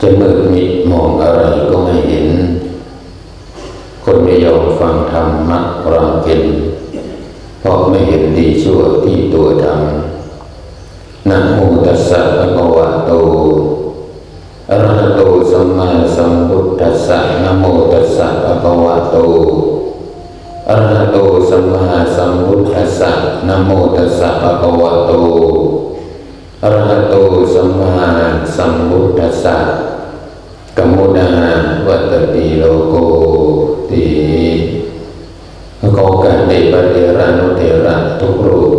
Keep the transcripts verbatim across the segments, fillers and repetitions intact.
จะมืดมิดมองอะไรก็ไม่เห็น คนไม่ยอมฟังธรรมมักรำเค็ญ เพราะไม่เห็นดีชั่วที่ตัวทำ นะโมตัสสะภะคะวะโต อะระหะโต สัมมาสัมพุทธัสสะ นะโมตัสสะภะคะวะโต อะระหะโต สัมมาสัมพุทธัสสะ นะโมตัสสะภะคะวะโต อะระหะโต สัมมาสัมพุทธัสสะ กะมุนา วัตติโลโกติ ขอโอกาสเดชพระเถรานุเถระทุกรูป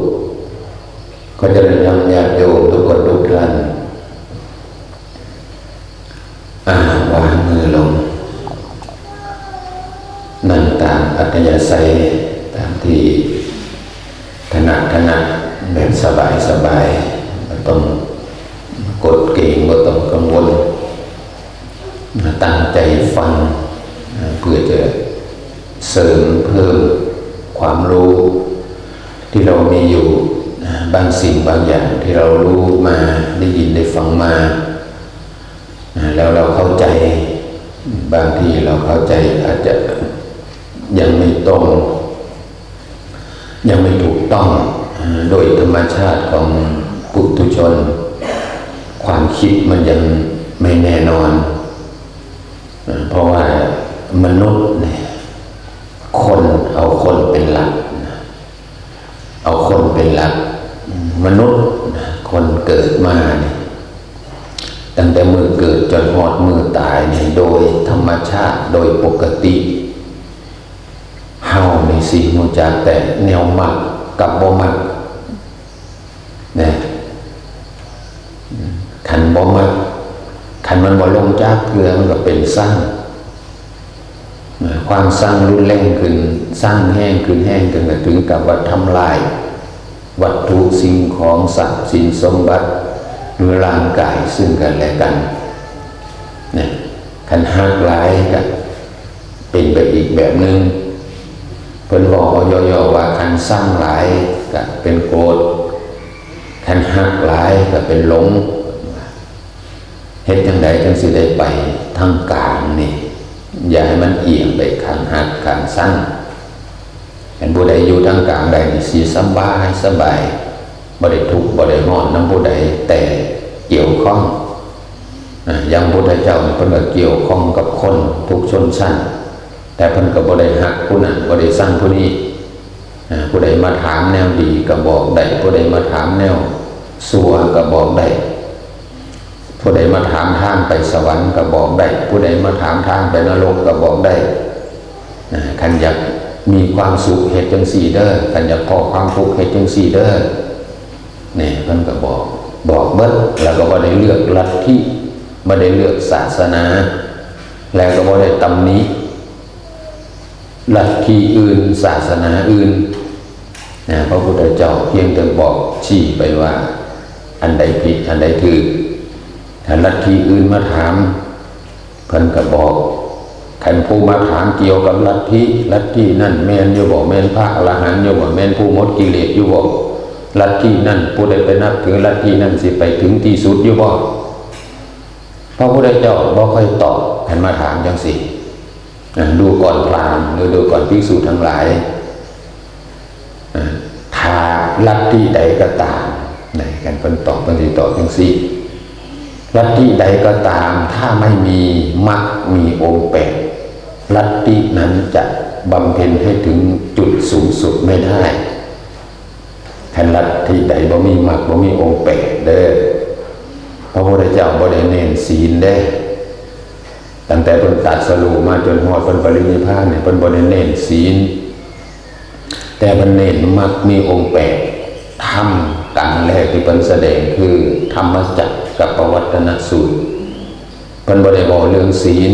ขอเจริญธรรมญาติโยมทุกคนทุกท่าน อ่าวางมือลง นั่งตามอัธยาศัย ตามที่ถนัดถนัด แบบสบายสบาย ไม่ต้องกดเกรง ไม่ต้องกังวล ตั้งใจฟัง เพื่อจะเสริมเพิ่มความรู้ที่เรามีอยู่ บางสิ่งบางอย่างที่เรารู้มา ได้ยินได้ฟังมา แล้วเราเข้าใจ บางทีเราเข้าใจอาจจะยังไม่ตรง ยังไม่ถูกต้อง โดยธรรมชาติของปุถุชน ความคิดมันยังไม่แน่นอน เพราะว่ามนุษย์เนี่ย คนเอาคนเป็นหลัก เอาคนเป็นหลัก มนุษย์ คนเกิดมาเนี่ย ตั้งแต่มื้อเกิดจนฮอดมื้อตายนี่ โดยธรรมชาติ โดยปกติ เฮานี่สิรู้จักแต่แนวมักกับบ่มัก นะ คันบ่มัก คันมันบ่ลงจักเทื่อ มันก็เป็นซัง นะ ความซังรุนแรงขึ้น ซังแฮงขึ้น แฮงขึ้น ก็ถึงกับว่าทำลายวัตถุสิ่งของ ทรัพย์สินสมบัติ หรือร่างกายซึ่งกันและกัน นะ คันฮักหลายก็เป็นไปอีกแบบหนึ่ง เพิ่นเว้าเอาย่อๆว่า คันซังหลายก็เป็นโกรธ คันฮักหลายก็เป็นหลง เฮ็ดจั่งใดจั่งสิได้ไปทางกลางนี่ อย่าให้มันเอียงไปข้างฮักข้างซัง คันผู้ใดอยู่ทางกลางได้นี่สิสบายสบาย บ่ได้ทุกข์บ่ได้ร้อนนำผู้ใด แต่เกี่ยวข้อง อ่า อย่างพุทธเจ้านี่เพิ่นก็เกี่ยวข้องกับคนทุกชนชั้น แต่เพิ่นก็บ่ได้ฮักผู้นั้น บ่ได้ซังผู้นี้ อ่า ผู้ใดมาถามแนวดีก็บอกได้ ผู้ใดมาถามแนวชั่วก็บอกได้ ผู้ใดมาถามทางไปสวรรค์ก็บอกได้ ผู้ใดมาถามทางไปนรกก็บอกได้ อ่า คันอยากมีความสุขเฮ็ดจั่งซี้เด้อ คันอยากพ้อความทุกข์เฮ็ดจั่งซี้เด้อ นี่เพิ่นก็บอก บอกเบิด แล้วก็บ่ได้เลือกลัทธิ บ่ได้เลือกศาสนา แล้วก็บ่ได้ตำหนิลัทธิอื่น ศาสนาอื่น นะ พระพุทธเจ้าเพียงแต่บอกชี้ไปว่า อันใดผิด อันใดถูก ถ้าลัทธิอื่นมาถาม เพิ่นก็บอก คันผู้มาถามเกี่ยวกับลัทธิ ลัทธินั่นแม่นอยู่บ่ แม่นพระอรหันต์อยู่บ่ แม่นผู้หมดกิเลสอยู่บ่ ลัทธินั่น ผู้ใดไปนับถือลัทธินั่นสิไปถึงที่สุดอยู่บ่ พระพุทธเจ้าบ่ค่อยตอบ คันมาถามจั่งซี้ อ่า ดูก่อนพราหมณ์ หรือดูก่อนภิกษุทั้งหลาย อ่า ถ้าลัทธิใดก็ตาม นะ คันเพิ่นตอบ เพิ่นสิตอบจั่งซี้ ลัทธิใดก็ตาม ถ้าไม่มีมรรคมีองค์แปด ลัทธินั้นจะบำเพ็ญให้ถึงจุดสูงสุดไม่ได้ คันลัทธิใดบ่มีมรรคบ่มีองค์แปดเด้อ พระพุทธเจ้าบ่ได้เน้นศีลเด้ ตั้งแต่เพิ่นตรัสรู้มาจนฮอดเพิ่นปรินิพพานเนี่ย เพิ่นบ่ได้เน้นศีล แต่เพิ่นเน้นมรรคมีองค์แปด ธรรมกลางแรกที่เพิ่นแสดงคือธรรมจักรกัปปวัตตนสูตร เพิ่นบ่ได้เว้าเรื่องศีล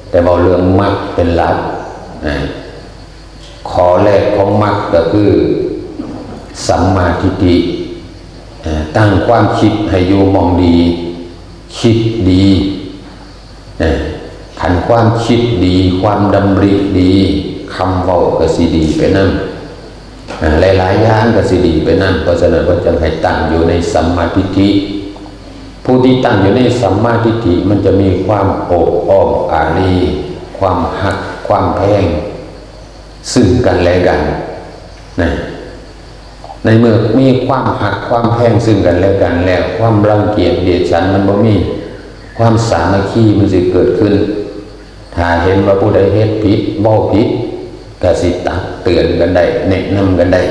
แต่เว้าเรื่องมรรคเป็นหลัก นะ ข้อแรกของมรรคก็คือสัมมาทิฏฐิ เอ่อ ตั้งความคิดให้อยู่หม่องดี คิดดี เอ่อ คันความคิดดี ความดำริดี คำเว้าก็สิดีไปนำ อ่า หลายๆอย่างก็สิดีไปนำ เพราะฉะนั้นเพิ่นจั่งให้ตั้งอยู่ในสัมมาทิฏฐิ ผู้ที่ตั้งอยู่ในสัมมาทิฏฐิมันจะมีความโอบอ้อมอารี ความฮัก ความแพง ซึ่งกันและกันนะ ในเมื่อมีความฮักความแพงซึ่งกันและกันแล้ว ความรังเกียจเดียดฉันมันบ่มี ความสามัคคีมันสิเกิดขึ้น ถ้าเห็นว่าผู้ใดเฮ็ดผิดเว้าผิด ก็สิตักเตือนกันได้ แนะนำกันได้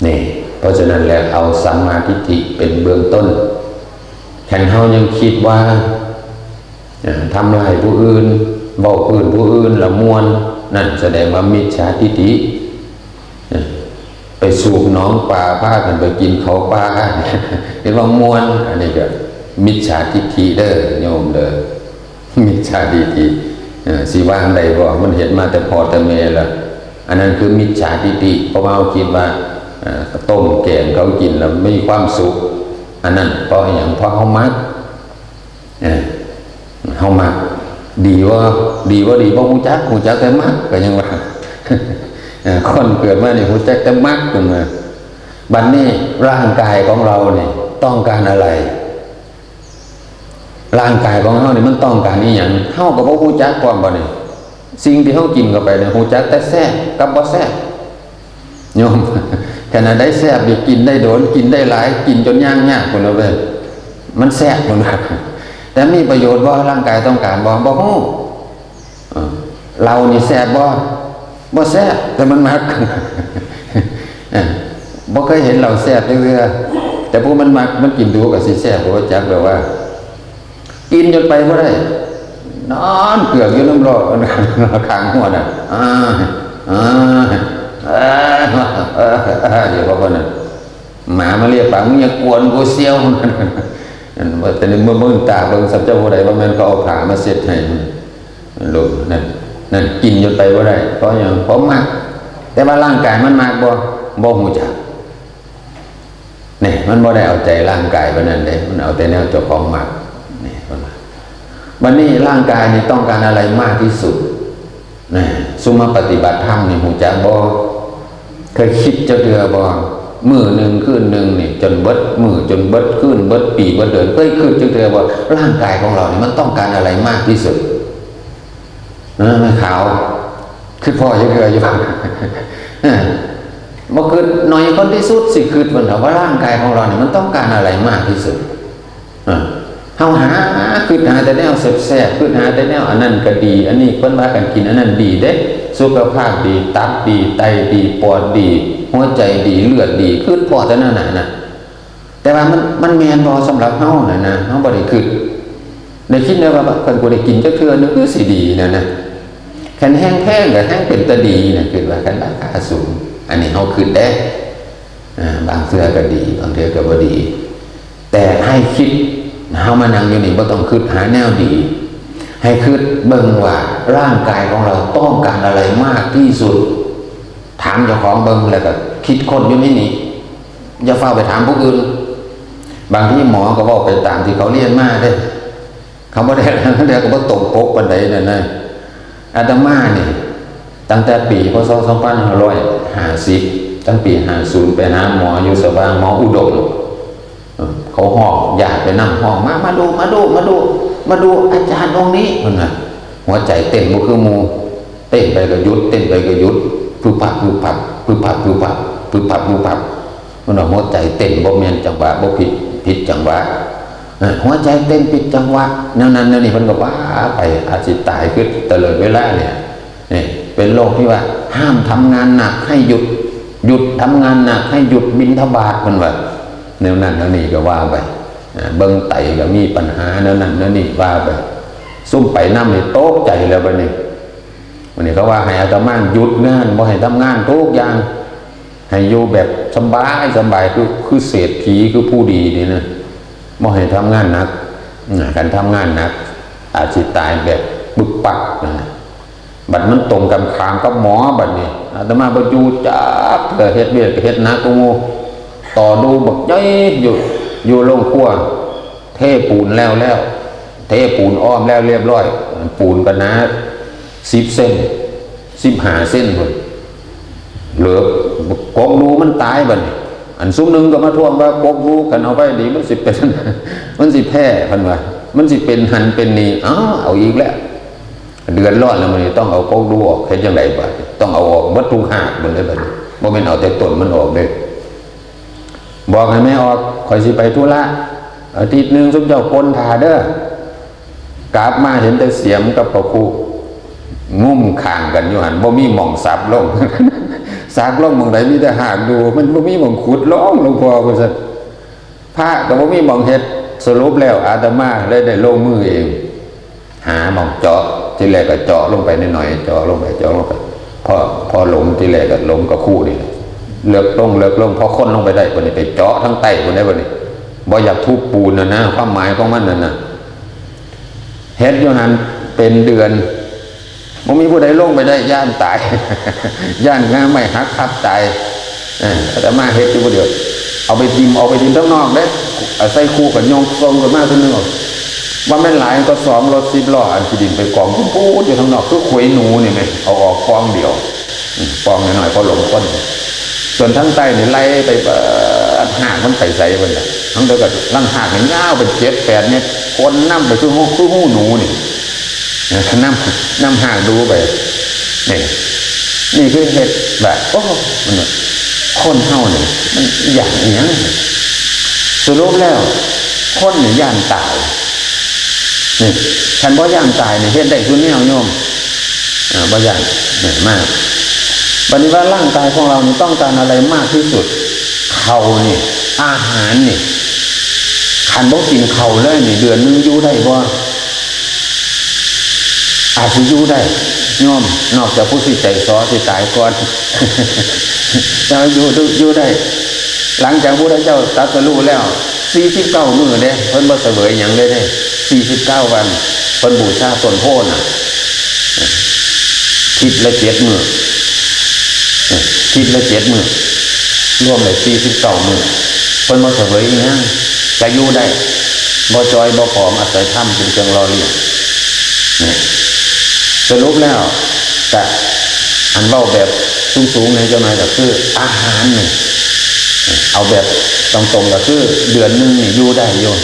นี่ เพราะฉะนั้นแล้วเอาสัมมาทิฏฐิเป็นเบื้องต้น คันเฮายังคิดว่า อ่า ทำร้ายผู้อื่น เว้าพื้นผู้อื่นแล้วม่วน นั่นแสดงว่ามิจฉาทิฏฐิ อ่า ไปสูบหนองปลา พากันไปกินเขาปลา เรียกว่าม่วน อันนี้ก็มิจฉาทิฏฐิเด้อโยมเด้อ มิจฉาทิฏฐิ เอ่อ สิวางได้บ่ มันเฮ็ดมาแต่พ่อแต่แม่แล้ว อันนั้นคือมิจฉาทิฏฐิ เพราะว่าเขาคิดว่า เอ่อ ต้มแกงเขากินแล้วมีความสุข อันนั้นเพราะอหยัง เพราะเขามัก เออ เขามัก ดีว่า ดีว่าดี บ่ฮู้จัก ฮู้จักแต่มัก ก็ยังว่า เออ คนเกิดมานี่ฮู้จักแต่มัก ขึ้นมา บัดนี้ร่างกายของเรานี่ต้องการอะไร ร่างกายของเฮานี่มันต้องการอีหยัง เฮาก็บ่ฮู้จักพร้อมบัดนี้ สิ่งที่เฮากินเข้าไปนี่ฮู้จักแต่แซ่บกับบ่แซ่บ โยม ขนาดได้แซ่บนี่กินได้โดน กินได้หลาย กินจนย่างยากพุ้นแล้วเว้ย มันแซ่บพุ้นว่า แต่มีประโยชน์บ่ ร่างกายต้องการบ่ บ่ฮู้ เออ เหล้านี่แซ่บบ่ บ่แซ่บ แต่มันมัก เออ บ่เคยเห็นเหล้าแซ่บจักเทื่อ แต่ผู้มันมัก มันกินดูก็สิแซ่บ บ่จักแบบว่า กินจนไปบ่ได้ นอนเกือกอยู่น้ำร้อน ข้างหัวน่ะ อ่า อ่า อ่า อ่า อยู่เพราะว่าน่ะ หมามาเลียปาก "มึงอย่ากวนกูเสี้ยว" นั่นว่าแต่ในเมื่อมึงตาเบิ่งสัจจะผู้ใดว่าแม่นเขาเอาผ้ามาเช็ดให้ ลูกนั่น นั่นกินจนไปบ่ได้ เพราะหยัง เพราะมัก แต่ว่าร่างกายมันมักบ่ บ่ฮู้จัก นี่ มันบ่ได้เอาใจร่างกายปานนั้นเด้ มันเอาแต่แนวเจ้าของมัก นี่ เพิ่นว่า บัดนี้ร่างกายนี่ต้องการอะไรมากที่สุด นะ ซุมมาปฏิบัติธรรมนี่ฮู้จักบ่ เคยคิดจักเทื่อบ่ มื้อหนึ่งคืนหนึ่งนี่ จนเบิดมื้อ จนเบิดคืน เบิดปี เบิดเดือน เคยคิดจักเทื่อบ่ ร่างกายของเรานี่มันต้องการอะไรมากที่สุด เออ แม่ขาว คิดพ้อจักเทื่ออยู่ เออ บ่คิด น้อยคนที่สุดสิคิดมันเถาะว่าร่างกายของเรานี่มันต้องการอะไรมากที่สุด อ่ะ เฮาหา คิดหาแต่แนวแซ่บๆ คิดหาแต่แนวอันนั้นก็ดี อันนี้เพิ่นว่ากันกินอันนั้นดีเด้ สุขภาพดี ตับดี ไตดี ปอดดี หัวใจดี เลือดดี คิดพ้อแต่นั้นน่ะนะ แต่ว่ามัน มันแม่นบ่สำหรับเฮาน่ะนะ เฮาบ่ได้คิด ได้คิดได้ว่า คันกูได้กินจักเทื่อหนึ่งคือสิดีน่ะนะ คันแฮงแพงก็แฮงเป็นตาดีน่ะ คิดว่าคันราคาสูง อันนี้เฮาคิดเด้ อ่า บางเทื่อก็ดี บางเทื่อก็บ่ดี แต่ให้คิด เฮามานั่งอยู่นี่บ่ต้องคิดหาแนวดี ให้คิดเบิ่งว่าร่างกายของเราต้องการอะไรมากที่สุด ถามเจ้าของเบิ่งแล้วก็คิดค้นอยู่ในนี้ อย่าฟ้าวไปถามผู้อื่น บางทีหมอก็เว้าไปตามที่เขาเรียนมาเด้ เขาบ่ได้ เดี๋ยวก็บ่ตรงปกปานใดนั่นนะ อาตมานี่ ตั้งแต่ปี พ.ศ. สองพันห้าร้อยห้าสิบ ตั้งปี ห้าศูนย์ ไปหาหมออยู่สว่าง หมออุดม เออ เขาฮ้อง ญาติไปนำ ฮ้อง "มา มาดู มาดู มาดู มาดูอาจารย์องค์นี้" เพิ่นน่ะ หัวใจเต้นบ่คือหมู่ เต้นไปก็หยุด เต้นไปก็หยุด พึบพับ พึบพับ พึบพับ พึบพับ พึบพับ พึบพับ มันว่าหัวใจเต้นบ่แม่นจังหวะ บ่ผิด ผิดจังหวะ เออ หัวใจเต้นผิดจังหวะ แนวนั้นแนวนี้ เพิ่นก็ว่าไป อาจสิตายคือตะเลิดเวลาเนี่ย นี่ เป็นโรคที่ว่าห้ามทำงานหนัก ให้หยุด หยุดทำงานหนัก ให้หยุดบิณฑบาต เพิ่นว่า แนวนั้นแนวนี้ก็ว่าไป อ่า เบิ่งไตก็มีปัญหา แนวนั้นแนวนี้ว่าไป ซุมไปนำนี่ตกใจแล้วบัดนี้ วันนี้เขาว่าให้อาตมาหยุดงาน บ่ให้ทำงานทุกอย่าง ให้อยู่แบบสบายสบาย คือ คือเศรษฐี คือผู้ดีนี่นะ บ่ให้ทำงานหนัก อ่า คันทำงานหนัก อาจสิตายแบบปึ๊กปักนะ บัดมันตรงกันข้ามกับหมอบัดนี้ อาตมาบ่อยู่จักเทื่อ เฮ็ดเวียกก็เฮ็ดหนักกว่าหมู่ ต่อดูบักใหญ่อยู่ อยู่โรงครัว เทปูนแล้วแล้ว เทปูนอ้อมแล้วเรียบร้อย ปูนก็หนาสิบเซน สิบห้าเซนพุ้น เหลือกกกดูมันตายบัดนี้ อันซุมหนึ่งก็มาทวงว่ากกดูคันเอาไว้ดีมันสิเป็น มันสิแพ้เพิ่นว่า มันสิเป็นหันเป็นนี่ อ้าว เอาอีกแล้ว เดือดร้อนแล้วมื้อนี้ต้องเอากกดูออก เฮ็ดจั่งใดบาดนี้ ต้องเอาออกเบิดทุกหากหมดเลยบาดนี้ บ่แม่นเอาแต่ต้นมันออกเด้ บอกให้แม่ออก ข้อยสิไปธุระ อาทิตย์หนึ่งซุมเจ้าปนถ่าเด้อ กลับมาเห็นแต่เสียมกับพระครูงุ้มข้างกันอยู่หั่น บ่มีหม่องสับลง สักลงหม่องใดมีแต่หากดู มันบ่มีหม่องขุดลง หลวงพ่อว่าซั่น พระก็บ่มีหม่องเฮ็ด สรุปแล้วอาตมาเลยได้ลงมือเอง หาหม่องเจาะ ทีแรกก็เจาะลงไปหน่อยๆ เจาะลงไป เจาะลงไป พอ พอหลุมทีแรกก็หลุมกับคู่นี่แหละ เลิกลง เลิกลง พอค้นลงไปได้ บัดนี้ไปเจาะทางใต้พุ้นได้บัดนี้ บ่อยากทุบปูนน่ะนะ ความหมายของมันนั่นน่ะ เฮ็ดอยู่หั่นเป็นเดือน บ่มีผู้ใดลงไปได้ ย้านตาย ย้านง่าไม้หักทับตาย เออ อาตมาเฮ็ดอยู่ผู้เดียว เอาไปถิ่ม เอาไปถิ่มทางนอกเด้ เอาใส่คู่กับโยงส่งกันมาตัวหนึ่ง ว่าแม่นหลายก็สองรถสิบล้อ อันขี้ดินไปกองพูดอยู่ทางนอก คือขวยหนูนี่แหม เอาออกกองเดียว อืม กองน้อยๆ พอหลงคน ส่วนทางใต้นี่ไล่ไปเบิด หากมันไปไสเพิ่นน่ะ ทางเดียวกับลังหากนี่ยาวเป็นเจ็ดแปดเมตร คนนำไปคือฮู คือฮูหนูนี่ นำ นำหากดูไป นี่ นี่คือเฮ็ดแบบ โอ้ มัน คนเฮานี่ มันย้านอิหยัง สรุปแล้ว คนนี่ย้านตาย นี่ คันบ่ย้านตายนี่ เฮ็ดได้ซุแนวโยม อ่า บ่ย้าน นี่ มาก บัดนี้ว่าร่างกายของเรานี่ต้องการอะไรมากที่สุด ข้าวนี่ อาหารนี่ คันบ่กินข้าวเลยนี่ เดือนหนึ่งอยู่ได้บ่ อาจสิอยู่ได้ โยม นอกจากผู้สิใจซ้อสิตายก่อน แต่ว่าอยู่ อยู่ได้ หลังจากพระพุทธเจ้าตรัสรู้แล้ว สี่สิบเก้ามื้อเด้ เพิ่นบ่เสวยหยังเลยเด้ สี่สิบเก้าวัน เพิ่นบูชาต้นโพธิ์น่ะ ทิศละเจ็ดมื้อ ทิศละเจ็ดมื้อ รวมแล้วสี่สิบเก้ามื้อ เพิ่นบ่เสวยอิหยัง ก็อยู่ได้ บ่จ่อยบ่ผอม อาศัยธรรมเป็นเครื่องหล่อเลี้ยง นี่ สรุปแล้ว ก็ อันเว้าแบบสูงๆ ในจังหน่อยก็คืออาหารนี่ เอาแบบตรงๆ ก็คือเดือนหนึ่งนี่อยู่ได้อยู่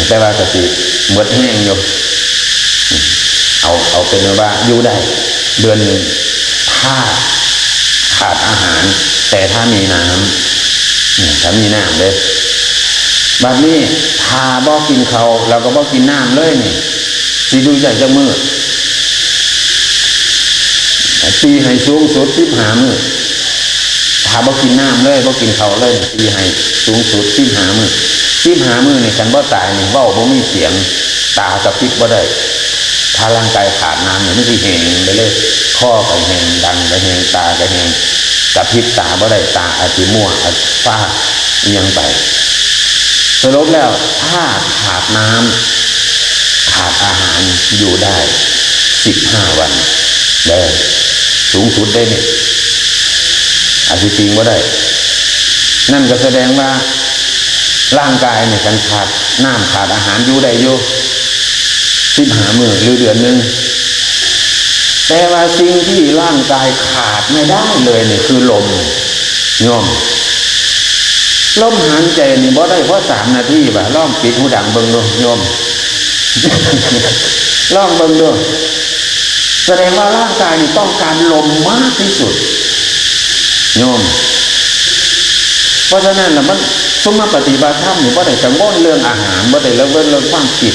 แต่ว่าก็สิหมดแฮงอยู่ เอา เอาเป็นว่าอยู่ได้ เดือนหนึ่ง ถ้าขาดอาหาร แต่ถ้ามีน้ำ ถ้ามีน้ำเด้ บัดนี้ถ้าบ่กินข้าวแล้วก็บ่กินน้ำเลยนี่ สิอยู่ได้จักมื้อ ตีให้สูงสุดสิบห้ามื้อ ถ้าบ่กินน้ำเลย บ่กินข้าวเลย ตีให้สูงสุดสิบห้ามื้อ สิบห้ามื้อนี่คันบ่ตายนี่เว้าบ่มีเสียง ตากระพริบบ่ได้ ถ้าร่างกายขาดน้ำนี่มันสิแห้งไปเลย คอก็แห้ง ดังก็แห้ง ตาก็แห้ง กระพริบตาบ่ได้ ตาอาจสิมั่ว อาจฟ้าอิหยังไป สรุปแล้ว ถ้าขาดน้ำ ขาดอาหารอยู่ได้สิบห้าวัน เด้อ สูงสุดได้เนี่ย อาจสิปิงบ่ได้ นั่นก็แสดงว่าร่างกายเนี่ยคันขาดน้ำขาดอาหารอยู่ได้อยู่สิบห้ามื้อหรือเดือนหนึ่ง แต่ว่าสิ่งที่ร่างกายขาดไม่ได้เลยนี่คือลม โยม ลมหายใจนี่บ่ได้เพราะสามนาทีบ่ะ ลองปิดหูดังเบิ่งดูโยม ลองเบิ่งดู แสดงว่าร่างกายนี่ต้องการลมมากที่สุด โยม เพราะฉะนั้นน่ะมัน ซุมมาปฏิบัติธรรมนี่บ่ได้กังวลเรื่องอาหาร บ่ได้กังวลเรื่องความคิด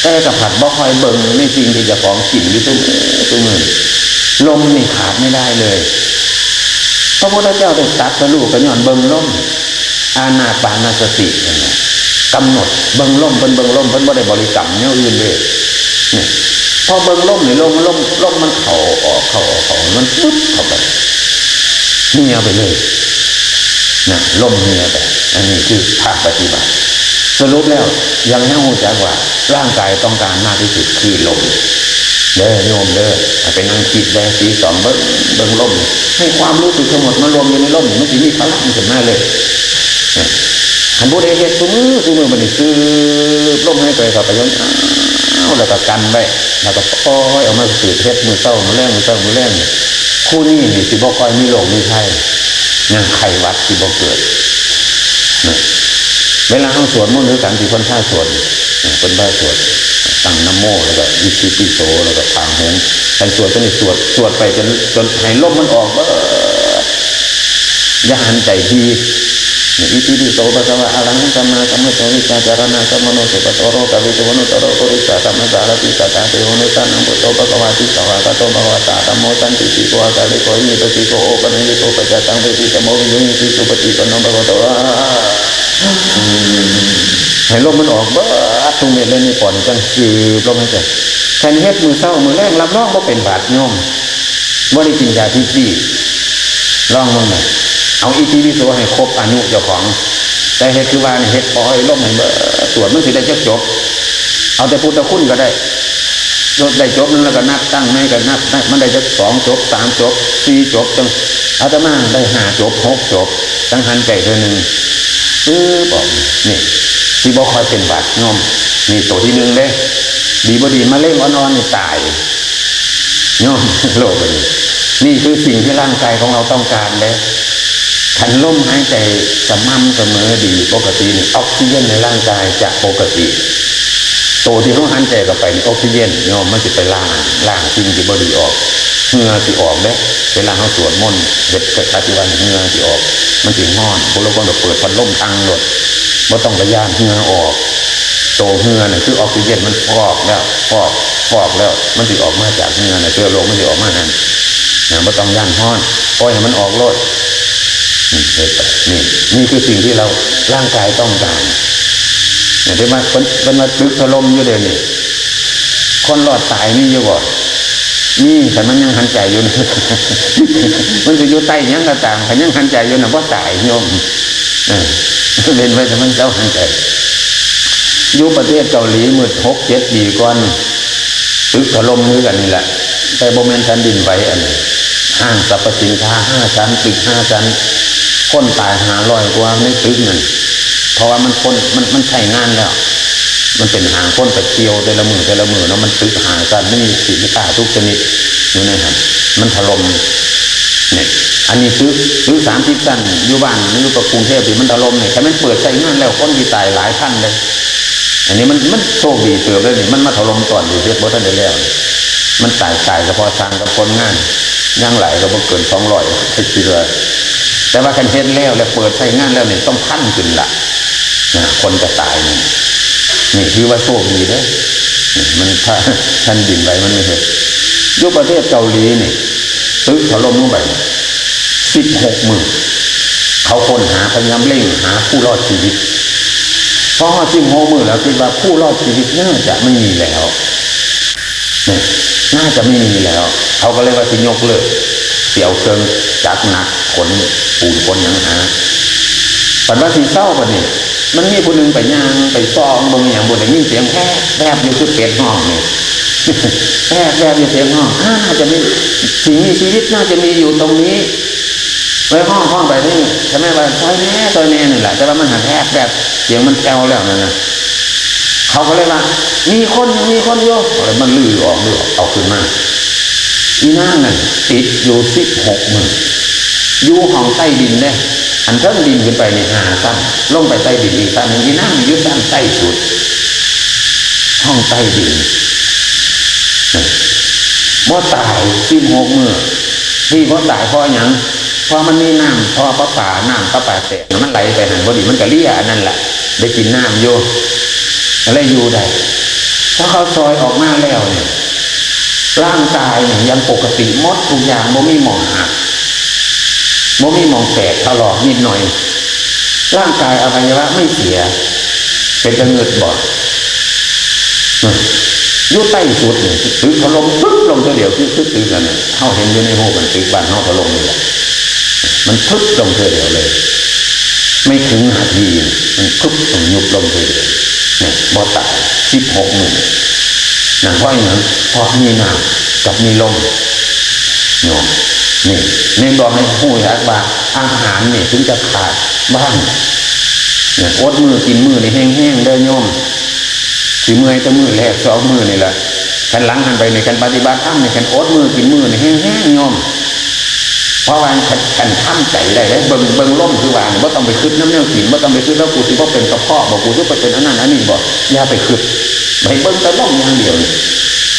แต่ก็ผัดบ่ค่อยเบิ่งในสิ่งที่เจ้าของกินอยู่ซุมื้อซุมื้อ ลมนี่ขาดไม่ได้เลย พระพุทธเจ้าได้ตรัสรู้ก็ย้อนเบิ่งลม อานาปานสตินั่นแหละ กำหนดเบิ่งลม เพิ่นเบิ่งลม เพิ่นบ่ได้บริกรรมแนวอื่นเลย เนี่ย พอเบิ่งลมนี่ ลม ลม ลมมันเข้าออก เข้าออก เข้าออก มันปุ๊บเข้าไป เหี่ยไปเลย นะ ลมเหี่ยไป อันนี้คือภาคปฏิบัติ สรุปแล้ว ยังให้รู้จักว่าร่างกายต้องการมากที่สุดคือลม เด้อโยมเด้อ ไปนั่งคิดได้ตีสองเบิ่ง เบิ่งลม ให้ความรู้สึกทั้งหมดมารวมอยู่ในลม มันสิมีพลังขึ้นมาเลย เนี่ย คันผู้ใดเฮ็ดซุมื้อซุมื้อบัดนี้ สูบลมหายใจเข้าไปยาวๆ แล้วก็กันไว้ แล้วก็ปล่อยออกมา สูดเฮ็ดมื้อเช้ามื้อแลง มื้อเช้ามื้อแลง ผู้นี้นี่สิบ่ค่อยมีโรคมีภัย นะ ไข้หวัดสิบ่เกิด นะ เวลาเฮาสวดมนต์คือกัน ที่เพิ่นพาสวด นะ เพิ่นพาสวด ตั้งนะโม แล้วก็อิติปิโส แล้วก็ผางหง คันสวดตัวนี้ สวด สวดไปจน จนให้ลมมันออกเบิด อย่าหันใจที นะ อิติปิโส ภะคะวา อะระหัง สัมมาสัมพุทโธ วิชชาจารณะสัมปันโน สุปะโท โลกวิทู อนุตตโร ปุริสะธัมมสารถิ สัตถาเทโว อนุตตรัง พุทโธ ภะคะวาติ สวากขาโต ภะคะวะตา ธัมโม สันติติโก อะกาลิโก อิหิปัสสิโก โอปะนัยยิโก ปัจจัตตัง เวทิตะโม วิโยหิติ สุปะฏิปันโน ภะคะวะโต ให้ลมมันออกเบิดทุกเม็ดเลย นี่ปอดจั่งสืบลมหายใจ คันเฮ็ดมื้อเช้ามื้อแลง รับรองบ่เป็นหวัดโยม บ่ได้กินยาทิพย์ฟรี ลองเบิ่งนะ เอาอิติปิโสให้ครบอายุเจ้าของ แต่เฮ็ดคือว่านี่ เฮ็ดปล่อยลมให้เบิด สวดมันสิได้จักจบ เอาแต่พุทธคุณก็ได้ ได้จบหนึ่งแล้วก็นับตั้งใหม่ ก็นับ นับ มันได้จักสองจบ สามจบ สี่จบ จั่ง อาตมาได้ห้าจบ หกจบ จั่งหันใจเทื่อหนึ่ง ปึ๊บออก นี่ สิบ่ค่อยเป็นหวัดโยม นี่ตัวที่หนึ่งเด้ ดีบ่ดีมะเร็งอ่อนๆนี่ตาย โยม โลกอันนี้ นี่คือสิ่งที่ร่างกายของเราต้องการเด้ คันลมหายใจสม่ำเสมอดีปกตินี่ ออกซิเจนในร่างกายจะปกติ ตัวที่เฮาหันใจเข้าไปนี่ ออกซิเจนโยม มันสิไปล้าง ล้างสิ่งที่บ่ดีออก เหงื่อสิออกเด้ เวลาเฮาสวดมนต์ เฮ็ดปฏิบัติ เหงื่อสิออก มันสิฮ้อน พวกเราก็เปิดพัดลมตั้งโลด บ่ต้องไปย้านเหงื่อออก ตัวเหงื่อน่ะคือออกซิเจนมันฟอกแล้ว ฟอก ฟอกแล้ว มันสิออกมาจากเหงื่อน่ะ เชื้อโรคมันสิออกมาหั่น นะ บ่ต้องย้านฮ้อน ปล่อยให้มันออกโลด อืม เฮ็ดไป นี่ นี่คือสิ่งที่เรา ร่างกายต้องการ เนี่ย ที่ว่าเพิ่น เพิ่นว่าตึกถล่มอยู่เดี๋ยวนี้ คนรอดตายมีอยู่บ่ มี คันมันยังหันใจอยู่นะ มันสิอยู่ใต้หยังก็ตาม คันยังหันใจอยู่น่ะ บ่ตายโยม เออ เว้นไว้แต่มันเซาหันใจ อยู่ประเทศเกาหลีเมื่อหกเจ็ดปีก่อน ตึกถล่มคือกันนี่แหละ แต่บ่แม่นแผ่นดินไหวอันนี้ ห้างสรรพสินค้าห้าชั้น ตึกห้าชั้น คนตายห้าร้อยกว่าในตึกนั่น เพราะว่ามันคน มัน มันใช้งานแล้ว มันเป็นห้างคนไปเที่ยวแต่ละมื้อแต่ละมื้อเนาะ มันตึกห้าชั้น มันมีสินค้าทุกชนิดอยู่ในหั้น มันถล่ม เนี่ย อันนี้ตึก ตึกสามสิบชั้น อยู่บ้าน อยู่กับกรุงเทพฯ ที่มันถล่มเนี่ย ถ้ามันเปิดใช้งานแล้ว คนที่ตายหลายพันเลย อันนี้มัน มันโชคดีเติบเลยนี่ มันมาถล่มตอนที่เฮ็ดบ่ทันได้แล้ว มันตาย ตายเฉพาะช่างกับคนงาน ยังหลายก็บ่เกินสองร้อย คิดว่า แต่ว่าคันเฮ็ดแล้ว แล้วเปิดใช้งานแล้วนี่ ต้องพันขึ้นละ นะ คนจะตายนี่ นี่ถือว่าโชคดีเด้อ นี่มัน แผ่นดินไหวมันไม่เฮ็ด อยู่ประเทศเกาหลีนี่ ตึกถล่มลงไป สิบหกมื้อ เขาค้นหา พยายามเร่งหาผู้รอดชีวิต พอฮอดสิบหกมื้อแล้ว คิดว่าผู้รอดชีวิตน่าจะไม่มีแล้ว เนี่ย น่าจะไม่มีแล้ว เขาก็เลยว่าสิยกเลิก สิเอาเครื่องจักรหนัก ขนปูนขนหยังหา บัดว่าสิเซาบัดนี้ มันมีผู้หนึ่งไปย่างไปส่องเบิ่งอหย่างบ่ ได้ยินเสียงแวบแวบอยู่ คือเป็ดฮ้องนี่ แวบแวบอยู่ เสียงฮ้อง อ่า น่าจะมี สิ่งมีชีวิตน่าจะมีอยู่ตรงนี้ เลยฮ้องฮ้องไปนี่ ใช่ไหมว่า "ซอยแหน่ ซอยแหน่" นี่แหละ แต่ว่ามันหันแวบแวบ เสียงมันแผ่วแล้วนั่นนะ เขาก็เลยว่า "มีคน มีคนอยู่" ก็เลยมันลือออก ลือออก เอาขึ้นมา อีนางนั่นติดอยู่สิบหกมื้อ อยู่ห้องใต้ดินเด้ อันเทิงดินขึ้นไปนี่ห้าชั้น ลงไปใต้ดินอีกชั้นหนึ่ง อีนางนี่อยู่ชั้นใต้สุด ห้องใต้ดิน บ่ตายสิบหกมื้อ ที่บ่ตายเพราะหยัง เพราะมันมีน้ำท่อประปา น้ำประปาแตก มันไหลไปหั่นพอดี มันก็เลียอันนั้นแหละ ได้กินน้ำอยู่ ก็เลยอยู่ได้ พอเขาซอยออกมาแล้วเนี่ย ร่างกายเนี่ยยังปกติหมดทุกอย่าง บ่มีหม่องหัก บ่มีหม่องแตกถลอกนิดหน่อย ร่างกายอวัยวะไม่เสีย เป็นตะเงิดบ่ อยู่ใต้สุดนี่ ตึกถล่มปึ๊บลงเทื่อเดียว คือ คือตึกนั่นน่ะ เฮาเห็นอยู่ในรูปมัน ตึกบ้านเฮาถล่มนี่แหละ มันปึ๊บลงเทื่อเดียวเลย ไม่ถึงนาที มันปึ๊บลง ยุบลงเทื่อเดียว เนี่ย บ่ตาย สิบหกมื้อ นั่นเพราะหยัง เพราะมีน้ำกับมีลม โยม นี่ นี่บอกให้ฮู้จักว่า อาหารนี่ถึงจะขาดบ้าง เนี่ย อดมื้อกินมื้อนี่แฮงๆ เด้อโยม สิเมื่อยแต่มื้อแรกสองมื้อนี่แหละ คันหลังหันไปนี่ คันปฏิบัติธรรมนี่ คันอดมื้อกินมื้อนี่แฮงๆ โยม เพราะว่าคัน คันทำใจได้เด้ เบิ่ง เบิ่งลมคือว่านี่ บ่ต้องไปคิดนำแนวกิน บ่ต้องไปคิดว่ากูสิบ่เป็นกระเพาะบ่ กูสิบ่เป็นอันนั้นอันนี้บ่ อย่าไปคิด ให้เบิ่งแต่ลมอย่างเดียวนี่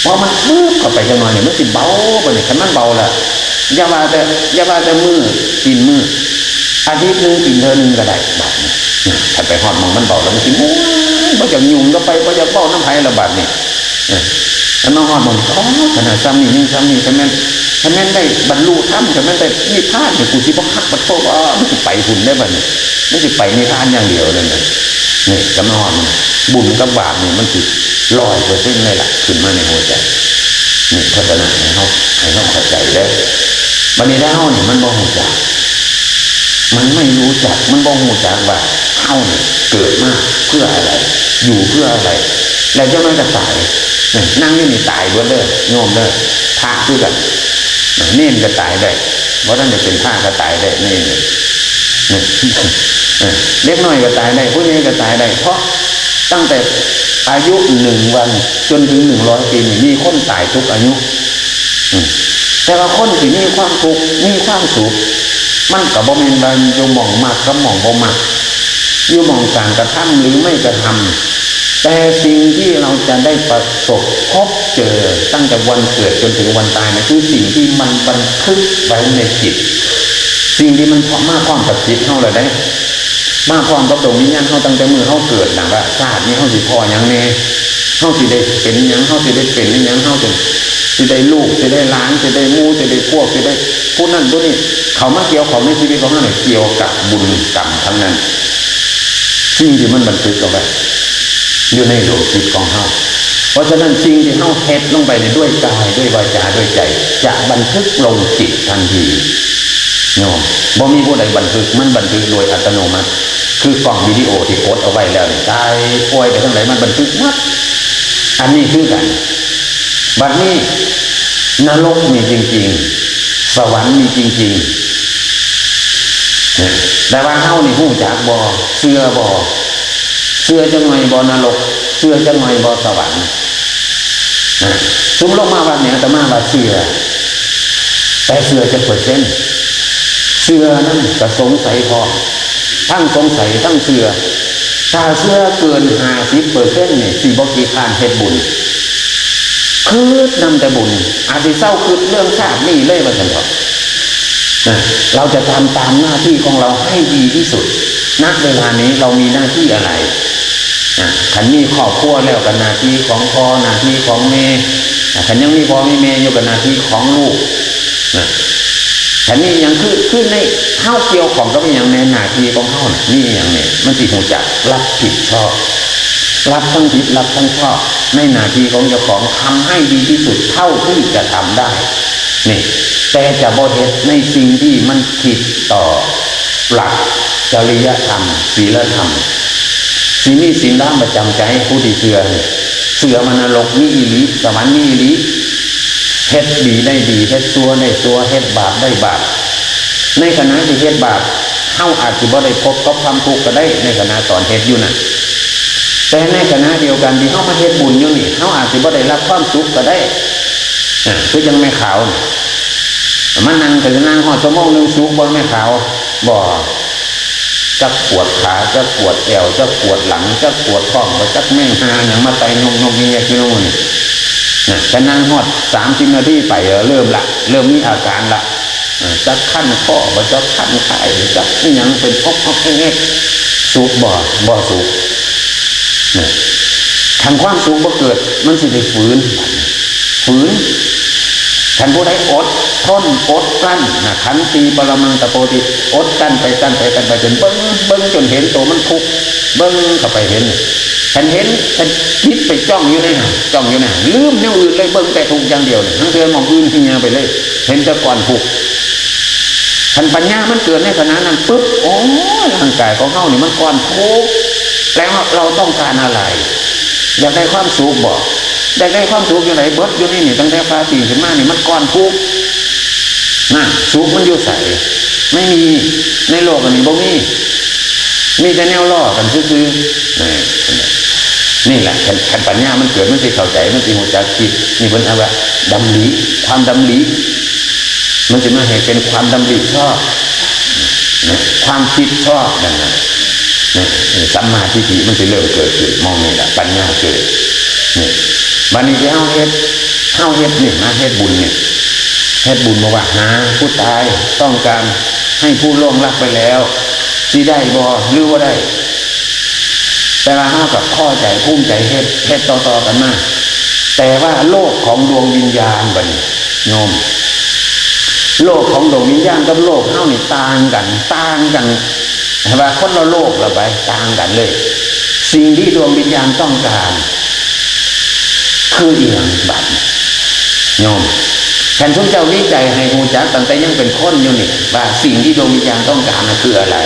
พอมันปึ๊บเข้าไปจักหน่อยนี่ มันสิเบาบัดนี้ คันมันเบาแล้ว อย่าว่าแต่ อย่าว่าแต่มื้อกินมื้อ อาทิตย์หนึ่งกินเทื่อหนึ่งก็ได้ บาดนี้ คันไปฮอดหม่องมันเบาแล้วมันสิม่วน บ่อยากยุ่งกับไผ บ่อยากเว้านำไผแล้วบาดนี้ เออ คันมาฮอดหม่อง อ๋อ ขนาดซ่ำนี่ยังซ่ำนี่ คันแม่น คันแม่นได้บรรลุธรรม คันแม่นได้นิพพานนี่ กูสิบ่คักปะโท ว่ามันสิไปพุ้นได้บัดนี้ มันสิไปนิพพานอย่างเดียวเลยนะ นี่ คันมาฮอดหม่อง บุญกับบาปนี่มันสิร้อยเปอร์เซ็นต์เลยล่ะ ขึ้นมาในหัวใจ นี่ เพราะฉะนั้นให้เฮา ให้เฮาเข้าใจเด้อ บัดนี้ถ้าเฮานี่มันบ่ฮู้จัก มันไม่รู้จัก มันบ่ฮู้จักว่าเฮานี่เกิดมาเพื่ออะไร อยู่เพื่ออะไร แล้วจักหน่อยก็ตาย นี่ นั่งอยู่นี่ตายเบิดเด้อ โยมเด้อ พระคือกัน เณรก็ตายได้ บ่ทันได้เป็นพระก็ตายได้ เณร เออ เด็กน้อยก็ตายได้ ผู้ใหญ่ก็ตายได้ เพราะตั้งแต่อายุหนึ่งวันจนถึงหนึ่งร้อยปีนี่ มีคนตายทุกอายุ อืม แต่ว่าคนที่มีความทุกข์ มีความสุข มันก็บ่แม่นว่าอยู่หม่องมักกับหม่องบ่มัก อยู่หม่องการกระทำหรือไม่กระทำ แต่สิ่งที่เราจะได้ประสบพบเจอตั้งแต่วันเกิดจนถึงวันตายนะ คือสิ่งที่มันบันทึกไว้ในจิต สิ่งที่มันมาพร้อมกับจิตเฮาแล้วเด้ มาพร้อมกับดวงวิญญาณเฮาตั้งแต่มื้อเฮาเกิดนะ ว่าชาตินี้เฮาสิพ้อหยังแน่ เฮาสิได้เป็นหยัง เฮาสิได้เป็นอิหยัง เฮาสิ สิได้ลูก สิได้หลาน สิได้หมู่ สิได้พวก สิได้ผู้นั้นผู้นี้ เข้ามาเกี่ยวข้องในชีวิตของเฮาเนี่ย เกี่ยวกับบุญกรรมทั้งนั้น สิ่งที่มันบันทึกเอาไว้ อยู่ในดวงจิตของเฮา เพราะฉะนั้นสิ่งที่เฮาเฮ็ดลงไปเนี่ย ด้วยกาย ด้วยวาจา ด้วยใจ จะบันทึกลงจิตทันที โยม บ่มีผู้ใดบันทึก มันบันทึกโดยอัตโนมัติ คือกล้องวิดีโอที่กดเอาไว้แล้วนี่ ถ่ายปล่อยไปทางใดมันบันทึกหมด อันนี้คือกัน บัดนี้ นรกมีจริงๆ สวรรค์มีจริงๆ นะ แต่ว่าเฮานี่ฮู้จักบ่ เชื่อบ่ เชื่อจักหน่อยบ่นรก เชื่อจักหน่อยบ่สวรรค์ นะ ซุมลงมาวัดเนี่ย อาตมาว่าเชื่อ แต่เชื่อจักเปอร์เซ็นต์ เชื่อนั้นก็สงสัยพร้อม ทั้งสงสัยทั้งเชื่อ ถ้าเชื่อเกินห้าสิบเปอร์เซ็นต์นี่ สิบ่ขี้คร้านเฮ็ดบุญ คิดนำแต่บุญ อาจสิเซาคิดเรื่องชาตินี้เลยว่าซั่นเถาะ นะ เราจะทำตามหน้าที่ของเราให้ดีที่สุด ณ เวลานี้เรามีหน้าที่อะไร อ่ะ คันมีครอบครัวแล้วก็หน้าที่ของพ่อ หน้าที่ของแม่ อ่ะ คันยังมีพ่อมีแม่อยู่ก็หน้าที่ของลูก นะ คันมีหยังคือ คือใน เฮาเกี่ยวข้องกับอิหยังในหน้าที่ของเฮาน่ะ มีอิหยังเนี่ย มันสิฮู้จักรับผิดชอบ รับทั้งผิด รับทั้งชอบ ในหน้าที่ของเจ้าของ ทำให้ดีที่สุดเท่าที่จะทำได้ นี่ แต่จะบ่เฮ็ดในสิ่งที่มันผิดต่อหลักจริยธรรม ศีลธรรม สิมีศีลธรรมประจำใจ ผู้ที่เชื่อนี่ เชื่อว่านรกมีอีหลี สวรรค์มีอีหลี เฮ็ดดีได้ดี เฮ็ดชั่วได้ชั่ว เฮ็ดบาปได้บาป ในขณะที่เฮ็ดบาป เฮาอาจสิบ่ได้พบกับความทุกข์ก็ได้ ในขณะตอนเฮ็ดอยู่น่ะ แต่ในขณะเดียวกันที่เฮามาเฮ็ดบุญอยู่นี่ เฮาอาจสิบ่ได้รับความสุขก็ได้ อ่ะ คือจั่งแม่ขาวนี่ มานั่งก็สินั่งฮอดชั่วโมงหนึ่ง สุขบ่แม่ขาว บ่ จักปวดขา จักปวดแอว จักปวดหลัง จักปวดท้อง บ่จักแม่งหาหยังมาไต่ยกๆแยกๆอยู่นำนี่ นะ ก็นั่งฮอดสามสิบนาทีไป เออ เริ่มละ เริ่มมีอาการละ เออ จักคันคอ บ่จักคันคาย จักอิหยังเป็นอ๊อกๆแอ๊กๆ สุขบ่ บ่สุข นะ คันความสุขบ่เกิด มันสิได้ฝืน ฝืน คันผู้ใดอดทน อดกลั้นนะ ขันติปรมังตะโปติ อดกลั้นไป กลั้นไป กลั้นไป จนเบิ่ง เบิ่งจนเห็นตัวมันทุกข์ เบิ่งเข้าไปเห็น คันเห็น คันจิตไปจ้องอยู่ในหั้น จ้องอยู่ในหั้น ลืมแนวอื่นเลย เบิ่งแต่ทุกข์อย่างเดียวนี่ ทั้งเทื่อหม่องอื่นเหี่ยไปเลย เห็นแต่ก้อนทุกข์ คันปัญญามันเกิดในขณะนั้นปุ๊บ โอ้ย ร่างกายของเฮานี่มันก้อนทุกข์ แล้วเราต้องการอะไร อยากได้ความสุขบ่ อยากได้ความสุขจั่งใด เบิดอยู่ในนี่ ตั้งแต่ฝ่าตีนขึ้นมานี่มันก้อนทุกข์ นะ สุขมันอยู่ไส ไม่มี ในโลกอันนี้บ่มี มีแต่แนวล้อกันซื่อๆ นี่ นี่แหละ คัน คันปัญญามันเกิด มันสิเข้าใจ มันสิฮู้จักคิด นี่เพิ่นเอาว่าดำริ ความดำริ มันสิมาให้เป็นความดำริชอบ นะ ความคิดชอบนั่นนะ นะ สัมมาทิฏฐิมันสิเริ่มเกิดขึ้น มองนี่แหละ ปัญญาเกิด นี่ บัดนี้ที่เฮาเฮ็ด เฮาเฮ็ดนี่นะ เฮ็ดบุญนี่ เฮ็ดบุญบอกว่าหาผู้ตาย ต้องการให้ผู้ล่วงลับไปแล้ว สิได้บ่หรือว่าได้ แต่ว่าเฮากับพอใจภูมิใจเฮ็ด เฮ็ดต่อๆกันมา แต่ว่าโลกของดวงวิญญาณบัดนี้ โยม โลกของดวงวิญญาณกับโลกเฮานี่ต่างกัน ต่างกัน ให้ว่าคนละโลกละไป ต่างกันเลย สิ่งที่ดวงวิญญาณต้องการ คืออีหยังบัดนี้ โยม คันซุมเจ้าวิจัยให้ฮู้จักตั้งแต่ยังเป็นคนอยู่นี่ ว่าสิ่งที่ดวงวิญญาณต้องการน่ะคืออะไร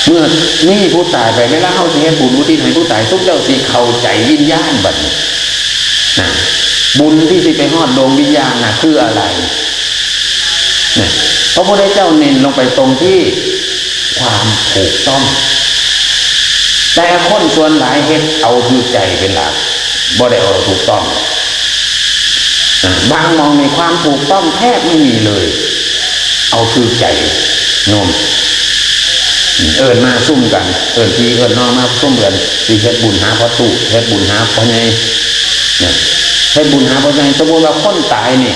เมื่อมีผู้ตายไป เวลาเฮาสิเฮ็ดบุญอุทิศให้ผู้ตาย ซุมเจ้าสิเข้าใจวิญญาณบัดนี้ นะ บุญที่สิไปฮอดดวงวิญญาณน่ะคืออะไร นะ พระพุทธเจ้าเน้นลงไปตรงที่ความถูกต้อง แต่คนส่วนหลายเฮ็ดเอาถืกใจเป็นหลัก บ่ได้เอาถูกต้อง นะ บางหม่องนี่ความถูกต้องแทบไม่มีเลย เอาถืกใจ โยม เอิ้นมาซุ่มกัน เอิ้นพี่เอิ้นน้องมาซุ่มกัน สิเฮ็ดบุญหาพ่อตู้ เฮ็ดบุญหาพ่อใหญ่ นะ เฮ็ดบุญหาพ่อใหญ่ สมมุติว่าคนตายนี่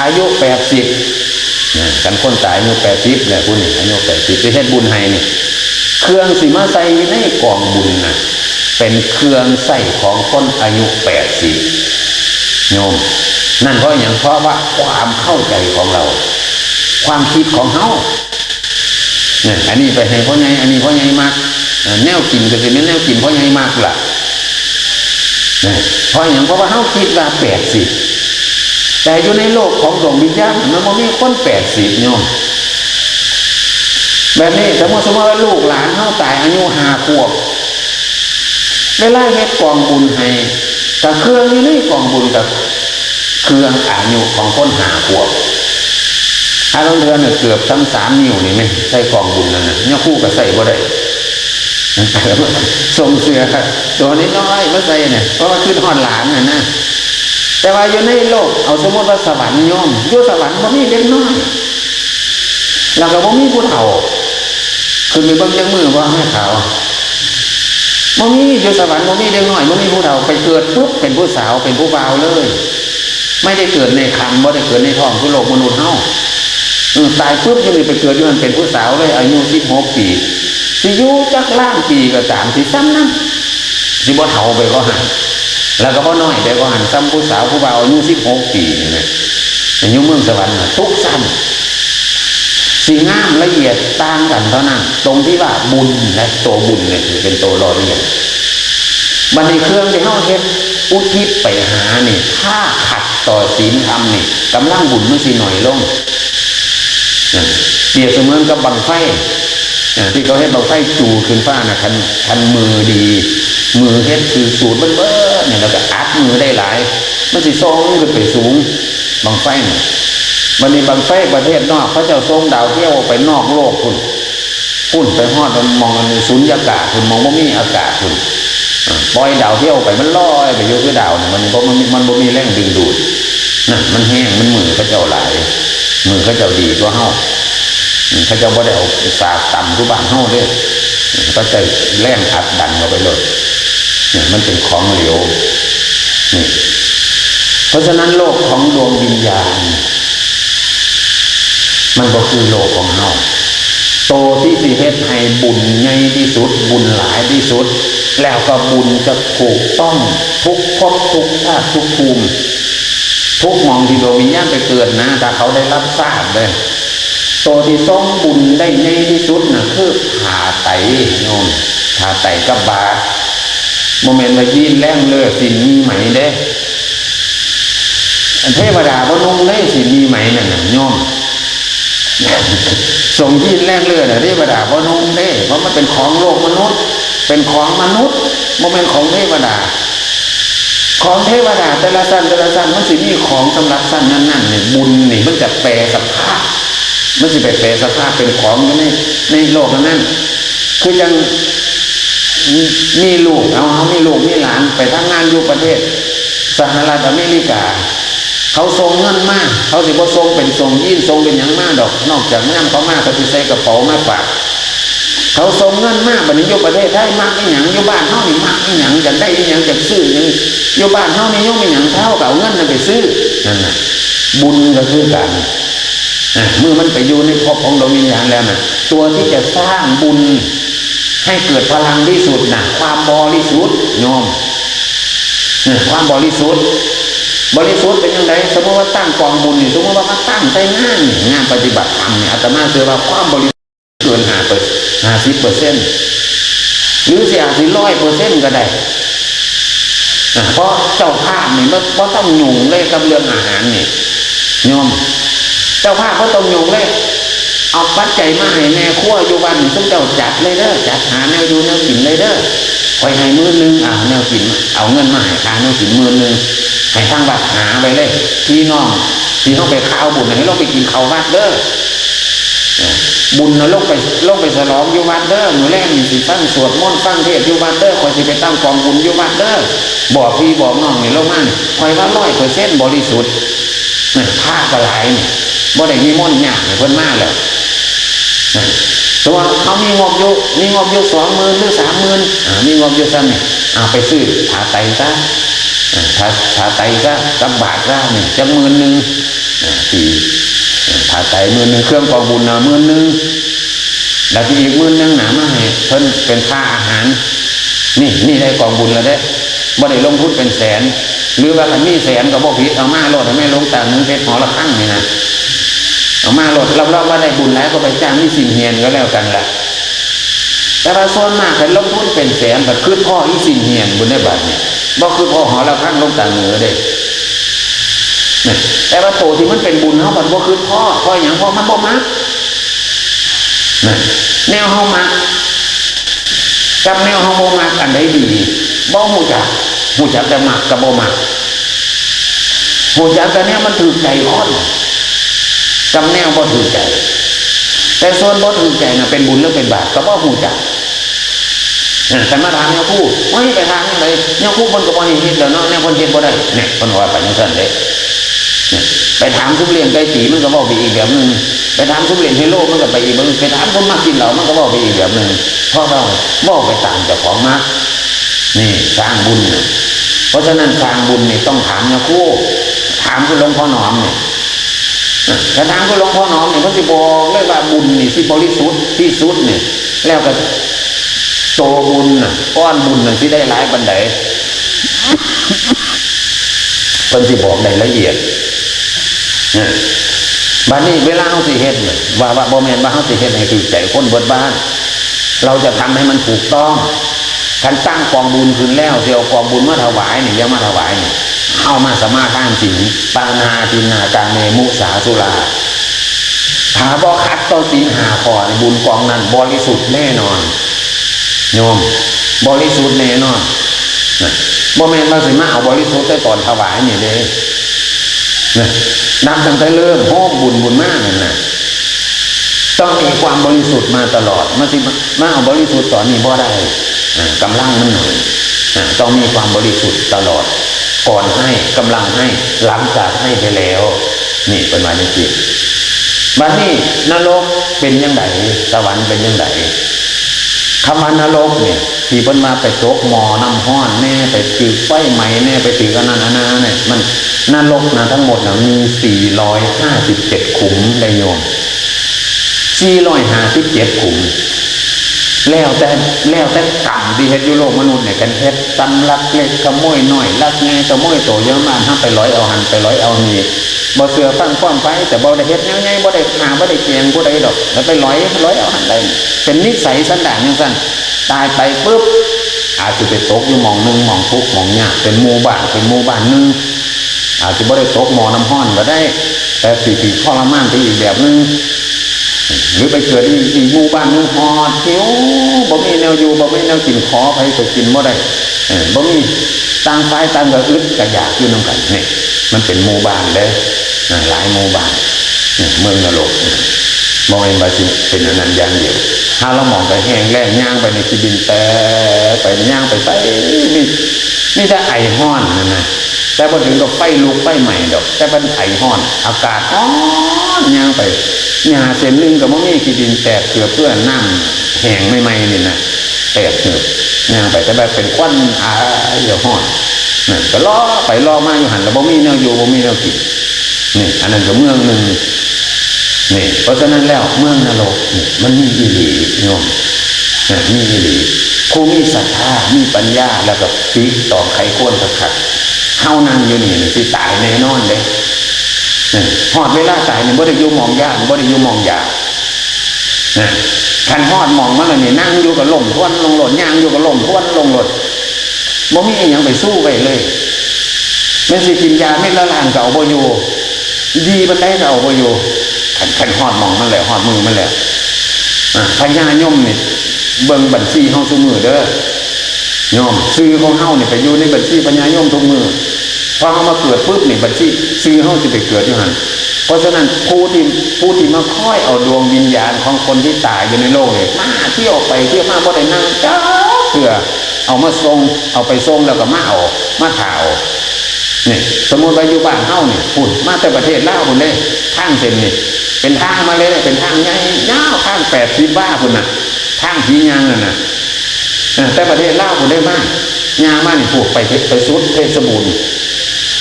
อายุแปดสิบ นะ คันคนตายอายุแปดสิบเนี่ย ผู้นี้อายุแปดสิบ สิเฮ็ดบุญให้นี่ เครื่องสิมาใส่อยู่ในกองบุญน่ะ เป็นเครื่องใส่ของคนอายุแปดสิบ โยม นั่นเพราะหยัง เพราะว่าความเข้าใจของเรา ความคิดของเฮา เนี่ย อันนี้ไปให้พ่อใหญ่ อันนี้พ่อใหญ่มัก อ่า แนวกินก็สิเป็นแนวกินพ่อใหญ่มักล่ะ เนี่ย เพราะหยัง เพราะว่าเฮาคิดว่าแปดสิบ แต่อยู่ในโลกของดวงวิญญาณมันบ่มีคนแปดสิบ โยม แบบนี้ สมมุติ สมมุติว่าลูกหลานเฮาตายอายุห้าขวบ เวลาเฮ็ดกองบุญให้ ก็เครื่องอยู่ในกองบุญก็เครื่องอายุของคนห้าขวบ ถ้าลางเทื่อเนี่ยเกือบซ้ำสามนิ้วนี่แม่น ใส่กองบุญนั่นน่ะ ยาคูก็ใส่บ่ได้ ส่งเสื้อตัวน้อยๆมาใส่เนี่ย เพราะว่าคิดฮอดหลานน่ะนะ แต่ว่าอยู่ในโลก เอาสมมุติว่าสวรรค์โยม อยู่สวรรค์บ่มีเด็กน้อย แล้วก็บ่มีผู้เฒ่า ขึ้นไปเบิ่งจักมื้อบ่ แม่ขาว บ่มี อยู่สวรรค์บ่มีเด็กน้อย บ่มีผู้เฒ่า ไปเกิดปุ๊บเป็นผู้สาว เป็นผู้บ่าวเลย ไม่ได้เกิดในครรภ์ บ่ได้เกิดในท้องคือโลกมนุษย์เฮา เออ ตายปุ๊บอยู่นี่ไปเกิดอยู่นั่นเป็นผู้สาวเลย อายุสิบหกปี สิอยู่จักล้านปีก็ตาม สิส่ำนั้น สิบ่เฒ่าไปกว่าหั่น แล้วก็บ่น้อยไปกว่าหั่น ส่ำผู้สาวผู้บ่าวอายุสิบหกปีนี่แหม อยู่เมืองสวรรค์น่ะ ทุกชั้น สิงามละเอียดต่างกันเท่านั้น ตรงที่ว่าบุญและตัวบุญเนี่ยคือเป็นตัวหล่อเลี้ยง บัดนี้เครื่องที่เฮาเฮ็ดอุทิศไปหานี่ ถ้าขัดต่อศีลธรรมนี่ กำลังบุญมันสิน้อยลง นะ เปรียบเสมือนกับบั้งไฟ นะ ที่เขาเฮ็ดบั้งไฟจูขึ้นฟ้าน่ะ คัน คันมือดี มือเฮ็ดถืกสูตรเบิดๆเนี่ย แล้วก็อัดมือได้หลาย มันสิส่องขึ้นไปสูง บั้งไฟน่ะ บัดนี้บั้งไฟประเทศนอก เขาเจ้าส่งดาวเทียมออกไปนอกโลกพุ้น พุ้นไปฮอดหม่องสุญญากาศพุ้น หม่องบ่มีอากาศพุ้น อ่า ปล่อยดาวเทียมออกไป มันลอยไปอยู่คือดาวนี่ มันบ่ มัน มันบ่มีแรงดึงดูด นั่น มันแฮง มันมือเขาเจ้าหลาย มือเขาเจ้าดีกว่าเฮา อืม เขาเจ้าบ่ได้เอาสากต่ำคือบ้านเฮาเด้ เขาใช้แรงอัดดันเข้าไปโลด เนี่ย มันเป็นของเหลว นี่ เพราะฉะนั้นโลกของดวงวิญญาณ มันบ่คือโลกของเฮา โตที่สิเฮ็ดให้บุญใหญ่ที่สุด บุญหลายที่สุด แล้วก็บุญจะถูกต้องทุกภพทุกชาติทุกภูมิ ทุกหม่องที่ดวงวิญญาณไปเกิดนะ ถ้าเขาได้รับทราบเลย โตที่ส่งบุญได้ใหญ่ที่สุดน่ะ คือผ้าไตร โยม ผ้าไตรกับบาตร บ่แม่นว่ายีนแลงเลือดสิ้นมีไหมเด้ เทวดาบ่นุ่งเด้สิ้นมีไหมนั่นน่ะโยม ส่งยีนแลงเลือดน่ะ เทวดาบ่นุ่งเด้ เพราะมันเป็นของโลกมนุษย์ เป็นของมนุษย์ บ่แม่นของเทวดา ของเทวดาแต่ละชั้นแต่ละชั้นมันสิมีของสำหรับชั้นนั้นๆ เนี่ย บุญนี่มันจะแปรสภาพ มันสิไปแปรสภาพเป็นของอยู่ใน ในโลกนั้นๆ คือจั่ง มีลูก เอา เอามีลูกมีหลานไปทำงานอยู่ประเทศสหรัฐอเมริกา เขาส่งเงินมา เขาสิบ่ส่งเป็นส่งยีน ส่งเป็นหยังมาดอก นอกจากยามเขามาเขาสิใส่กระเป๋ามาฝาก เขาส่งเงินมา บัดนี้อยู่ประเทศไทยมักอีหยัง อยู่บ้านเฮานี่มักอีหยัง อยากได้อีหยัง อยากซื้ออีหยัง อยู่บ้านเฮานิยมอีหยัง เขาก็เอาเงินนั้นไปซื้อ นั่นน่ะ บุญก็คือกัน อ่ะ เมื่อมันไปอยู่ในภพของดวงวิญญาณแล้วน่ะ ตัวที่จะสร้างบุญให้เกิดพลังที่สุดน่ะ ความบริสุทธิ์ โยม เนี่ย ความบริสุทธิ์ บริสุทธิ์เป็นจั่งใด สมมุติว่าตั้งกองบุญนี่ สมมุติว่ามาตั้งใส่งานนี่ งานปฏิบัติธรรมนี่ อาตมาเชื่อว่าความบริสุทธิ์เกินห้าเปอร์เซ็นต์ ห้าสิบเปอร์เซ็นต์ หรือสิอาจสิร้อยเปอร์เซ็นต์ก็ได้ อ่ะ เพราะเจ้าภาพนี่บ่ บ่ต้องยุ่งเลยกับเรื่องอาหารนี่ โยม เจ้าภาพบ่ต้องยุ่งเลย เอาปัจจัยมาให้แม่ครัวอยู่วัดนี่ ซุมเจ้าจัดเลยเด้อ จัดหาแนวอยู่แนวกินเลยเด้อ ข้อยให้หมื่นหนึ่ง เอาแนวกิน เอาเงินมาให้ค่าแนวกินหมื่นหนึ่ง ให้ทางวัดหาไว้เลย พี่น้องที่เฮาไปข่าวบุญให้ลงไปกินข้าววัดเด้อ บุญน่ะลงไป ลงไปฉลองอยู่วัดเด้อ มื้อแลงนี่สิฟังสวดมนต์ฟังเทศน์อยู่วัดเด้อ ข้อยสิไปตั้งกองบุญอยู่วัดเด้อ บอกพี่บอกน้องนี่ลงมานี่ ข้อยว่าร้อยเปอร์เซ็นต์บริสุทธิ์ นะ พระก็หลายนี่ บ่ได้นิมนต์ยากนี่ เพิ่นมาแล้ว นะ ตัวเขามีงบอยู่ มีงบอยู่สองหมื่นหรือสามหมื่น อ่า มีงบอยู่ซ้ำนี่ เอาไปซื้อผ้าไตรซะ อ่า ผ้า ผ้าไตรซะ กับบาตรซะนี่ จักหมื่นหนึ่ง อ่า ที่ อ่า ผ้าไตรหมื่นหนึ่ง เครื่องกองบุญน่ะหมื่นหนึ่ง แล้วที่อีกหมื่นหนึ่งน่ะ มาให้เพิ่นเป็นค่าอาหาร นี่ นี่ได้กองบุญแล้วเด้ บ่ได้ลงทุนเป็นแสน หรือว่าคันมีแสนก็บ่ผิด เอามาโลด ให้แม่หลวงตาเงินเพชรหอระฆังนี่นะ เอามาโลด รับรองว่าได้บุญหลาย ก็ไปจ้างมีสินเฮียนก็แล้วกันล่ะ แต่ว่าส่วนมากคันลงทุนเป็นแสน บัดคิดพ้ออีสินเฮียนบุญได้บัดเนี่ย บ่คิดพ้อหอระฆังหลวงตาเงินเด้ นะ แต่ว่าโตที่มันเป็นบุญเฮามันบ่คิดพ้อ เพราะหยัง เพราะมันบ่มัก นะ แนวเฮามัก กับแนวเฮาบ่มัก อันใดดี บ่ฮู้จัก ฮู้จักแต่มักกับบ่มัก ฮู้จักแต่แนวมันถืกใจคน กับแนวบ่ถืกใจ แต่ส่วนบ่ถืกใจน่ะ เป็นบุญหรือเป็นบาปก็บ่ฮู้จัก เออ คันมาถามยาคู โอ้ย ไปถามจั่งใด ยาคูเพิ่นก็บ่ให้เฮ็ดแล้วเนาะ แนวเพิ่นเฮ็ดบ่ได้ เนี่ย เพิ่นว่าไปจั่งซั่นเด้ เนี่ย ไปถามซุมเลี้ยงไก่ตี๋ มันก็เว้าไปอีกแบบหนึ่ง ไปถามซุมเล่นไฮโล มันก็ไปอีกแบบหนึ่ง ไปถามซุมมักกินเหล้า มันก็เว้าไปอีกแบบหนึ่ง เพราะว่าเว้าไปตามเจ้าของมัก นี่ สร้างบุญน่ะ เพราะฉะนั้นสร้างบุญนี่ต้องถามยาคู ถามคือหลวงพ่อหนอมนี่ ถ้าถามคือหลวงพ่อหนอมนี่ เพิ่นสิบอกเลยว่าบุญนี่สิบริสุทธิ์ที่สุดนี่ แล้วก็โตบุญน่ะ ก้อนบุญน่ะสิได้หลายปานใด เพิ่นสิบอกได้ละเอียด นะ บัดนี้เวลาเฮาสิเฮ็ดเนี่ย ว่า ว่าบ่แม่นว่าเฮาสิเฮ็ดให้ถืกใจคนเบิดบ้าน เราจะทำให้มันถูกต้อง คันตั้งกองบุญขึ้นแล้ว สิเอากองบุญมาถวายนี่ เรียกมาถวายนี่ เฮามาสมาทานศีล ปาณาทินนา กาเม มุสา สุรา ถ้าบ่ขัดต่อศีลห้าข้อนี่ บุญกองนั้นบริสุทธิ์แน่นอน โยม บริสุทธิ์แน่นอน นะ บ่แม่นว่าสิมาเอาบริสุทธิ์แต่ตอนถวายนี่เด้ นะ นับตั้งแต่เริ่มโฮมบุญบุญมานั่นน่ะ ต้องมีความบริสุทธิ์มาตลอด มาสิมา มาเอาบริสุทธิ์ตอนนี้บ่ได้ อ่า กำลังมันหน่อย อ่า ต้องมีความบริสุทธิ์ตลอด ก่อนให้ กำลังให้ หลังจากให้ไปแล้ว นี่เพิ่นว่าจั่งซี้ บัดนี้นรกเป็นจั่งใด สวรรค์เป็นจั่งใด คำว่านรกเนี่ย ที่เพิ่นว่าไปตกหม้อน้ำร้อนแน่ ไปถืกไฟไหม้แน่ ไปถืกอันนั้นอันนั้นเนี่ย มัน นรกนะ ทั้งหมดนะ มีสี่ร้อยห้าสิบเจ็ดขุม ได้โยม สี่ร้อยห้าสิบเจ็ดขุม แล้วแต่ แล้วแต่กรรมที่เฮ็ดอยู่โลกมนุษย์เนี่ย กันเฮ็ดซ้ำลักเล็กขโมยน้อย ลักใหญ่ขโมยโต เยอะมาก เฮาไปหลอยเอาหั่น ไปหลอยเอานี่ บ่เชื่อฟังความไผ แต่บ่ได้เฮ็ดแนวใหญ่ บ่ได้ฆ่า บ่ได้แกล้งผู้ใดดอก แล้วไปหลอย หลอยเอาหั่นได้ เป็นนิสัยสันดานจั่งซั่น ตายไปปุ๊บ อาจสิไปตกอยู่หม่องหนึ่ง หม่องทุกข์หม่องยาก เป็นหมู่บ้าน เป็นหมู่บ้านหนึ่ง อาจสิบ่ได้ตกหม้อน้ำร้อนก็ได้ แต่สิถืกทรมานไปอีกแบบหนึ่ง หรือไปเกิดอีก อีกหมู่บ้านหนึ่ง หอดหิว บ่มีแนวอยู่ บ่มีแนวกิน ขอไผก็กินบ่ได้ เออ บ่มี ต่างฝ่ายต่างก็อึดก็อยากอยู่นำกัน นี่ มันเป็นหมู่บ้านเด้ อ่า หลายหมู่บ้าน นี่ เมืองนรก นี่ บ่แม่นว่าสิเป็นอันนั้นอย่างเดียว หาลางหม่องก็แห้งแล้ง ย่างไปนี่ขี้ดินแตกไป ย่างไปไส มี มีแต่ไอฮ้อนนั่นน่ะ แต่บ่ถึงกับไฟลุกไฟไหม้ดอก แต่มันไอฮ้อน อากาศฮ้อน ย่างไป หญ้าเส้นหนึ่งก็บ่มี ขี้ดินแตก เกือบเปื้อน น้ำแห้งใหม่ๆนี่นะ แตกเหือบ ย่างไป แต่แบบเป็นควัน อาย ฮ้อน นั่นก็เลาะไปเลาะมาอยู่หั่น แล้วบ่มีแนวอยู่ บ่มีแนวกิน นี่ อันนั้นก็เมืองหนึ่ง นี่ เพราะฉะนั้นแล้วเมืองนรกนี่มันมีอีหลีโยม นะ มีอีหลี ผู้มีศรัทธา มีปัญญา แล้วก็ติตรองไขควรคักๆ เฮานั่งอยู่นี่นี่สิตายแน่นอนเด้ นะ ฮอดเวลาตายนี่บ่ได้อยู่หม่องย้าน บ่ได้อยู่หม่องอยาก นะ คันฮอดหม่องมันแล้วนี่ นั่งอยู่ก็ล้มทวนลงโลด ย่างอยู่ก็ล้มทวนลงโลด บ่มีอิหยังไปสู้ไว้เลย แม่นสิกินยาเม็ดละล้านก็เอาบ่อยู่ ดีปานใดก็เอาบ่อยู่ คัน คันฮอดหม่องมันแล้ว ฮอดมือมันแล้ว อ่า พญายมนี่ เบิ่งบัญชีเฮาซุมื้อเด้อ โยม ชื่อของเฮานี่ไปอยู่ในบัญชีพญายมทุกมื้อ พอเฮามาเกิดปุ๊บนี่ บัญชีชื่อเฮาสิไปเกิดอยู่หั่น เพราะฉะนั้นผู้ที่ ผู้ที่มาคอยเอาดวงวิญญาณของคนที่ตายอยู่ในโลกนี่ มาเที่ยวไปเที่ยวมา บ่ได้นั่งจักเทื่อ เอามาส่ง เอาไปส่งแล้วก็มาเอา มาถ่าเอา นี่ สมมุติว่าอยู่บ้านเฮานี่ พุ้น มาแต่ประเทศลาวพุ้นเด้ ทางเส้นนี่ เป็นทางมาเลยเด้ เป็นทางใหญ่ยาว ทางแปดสิบวาพุ้นน่ะ ทางผีย่างนั่นน่ะ เออ แต่ประเทศลาวพุ้นเด้มา ย่างมานี่ พุ้น ไปเพชร ไปสุดเพชรบูรณ์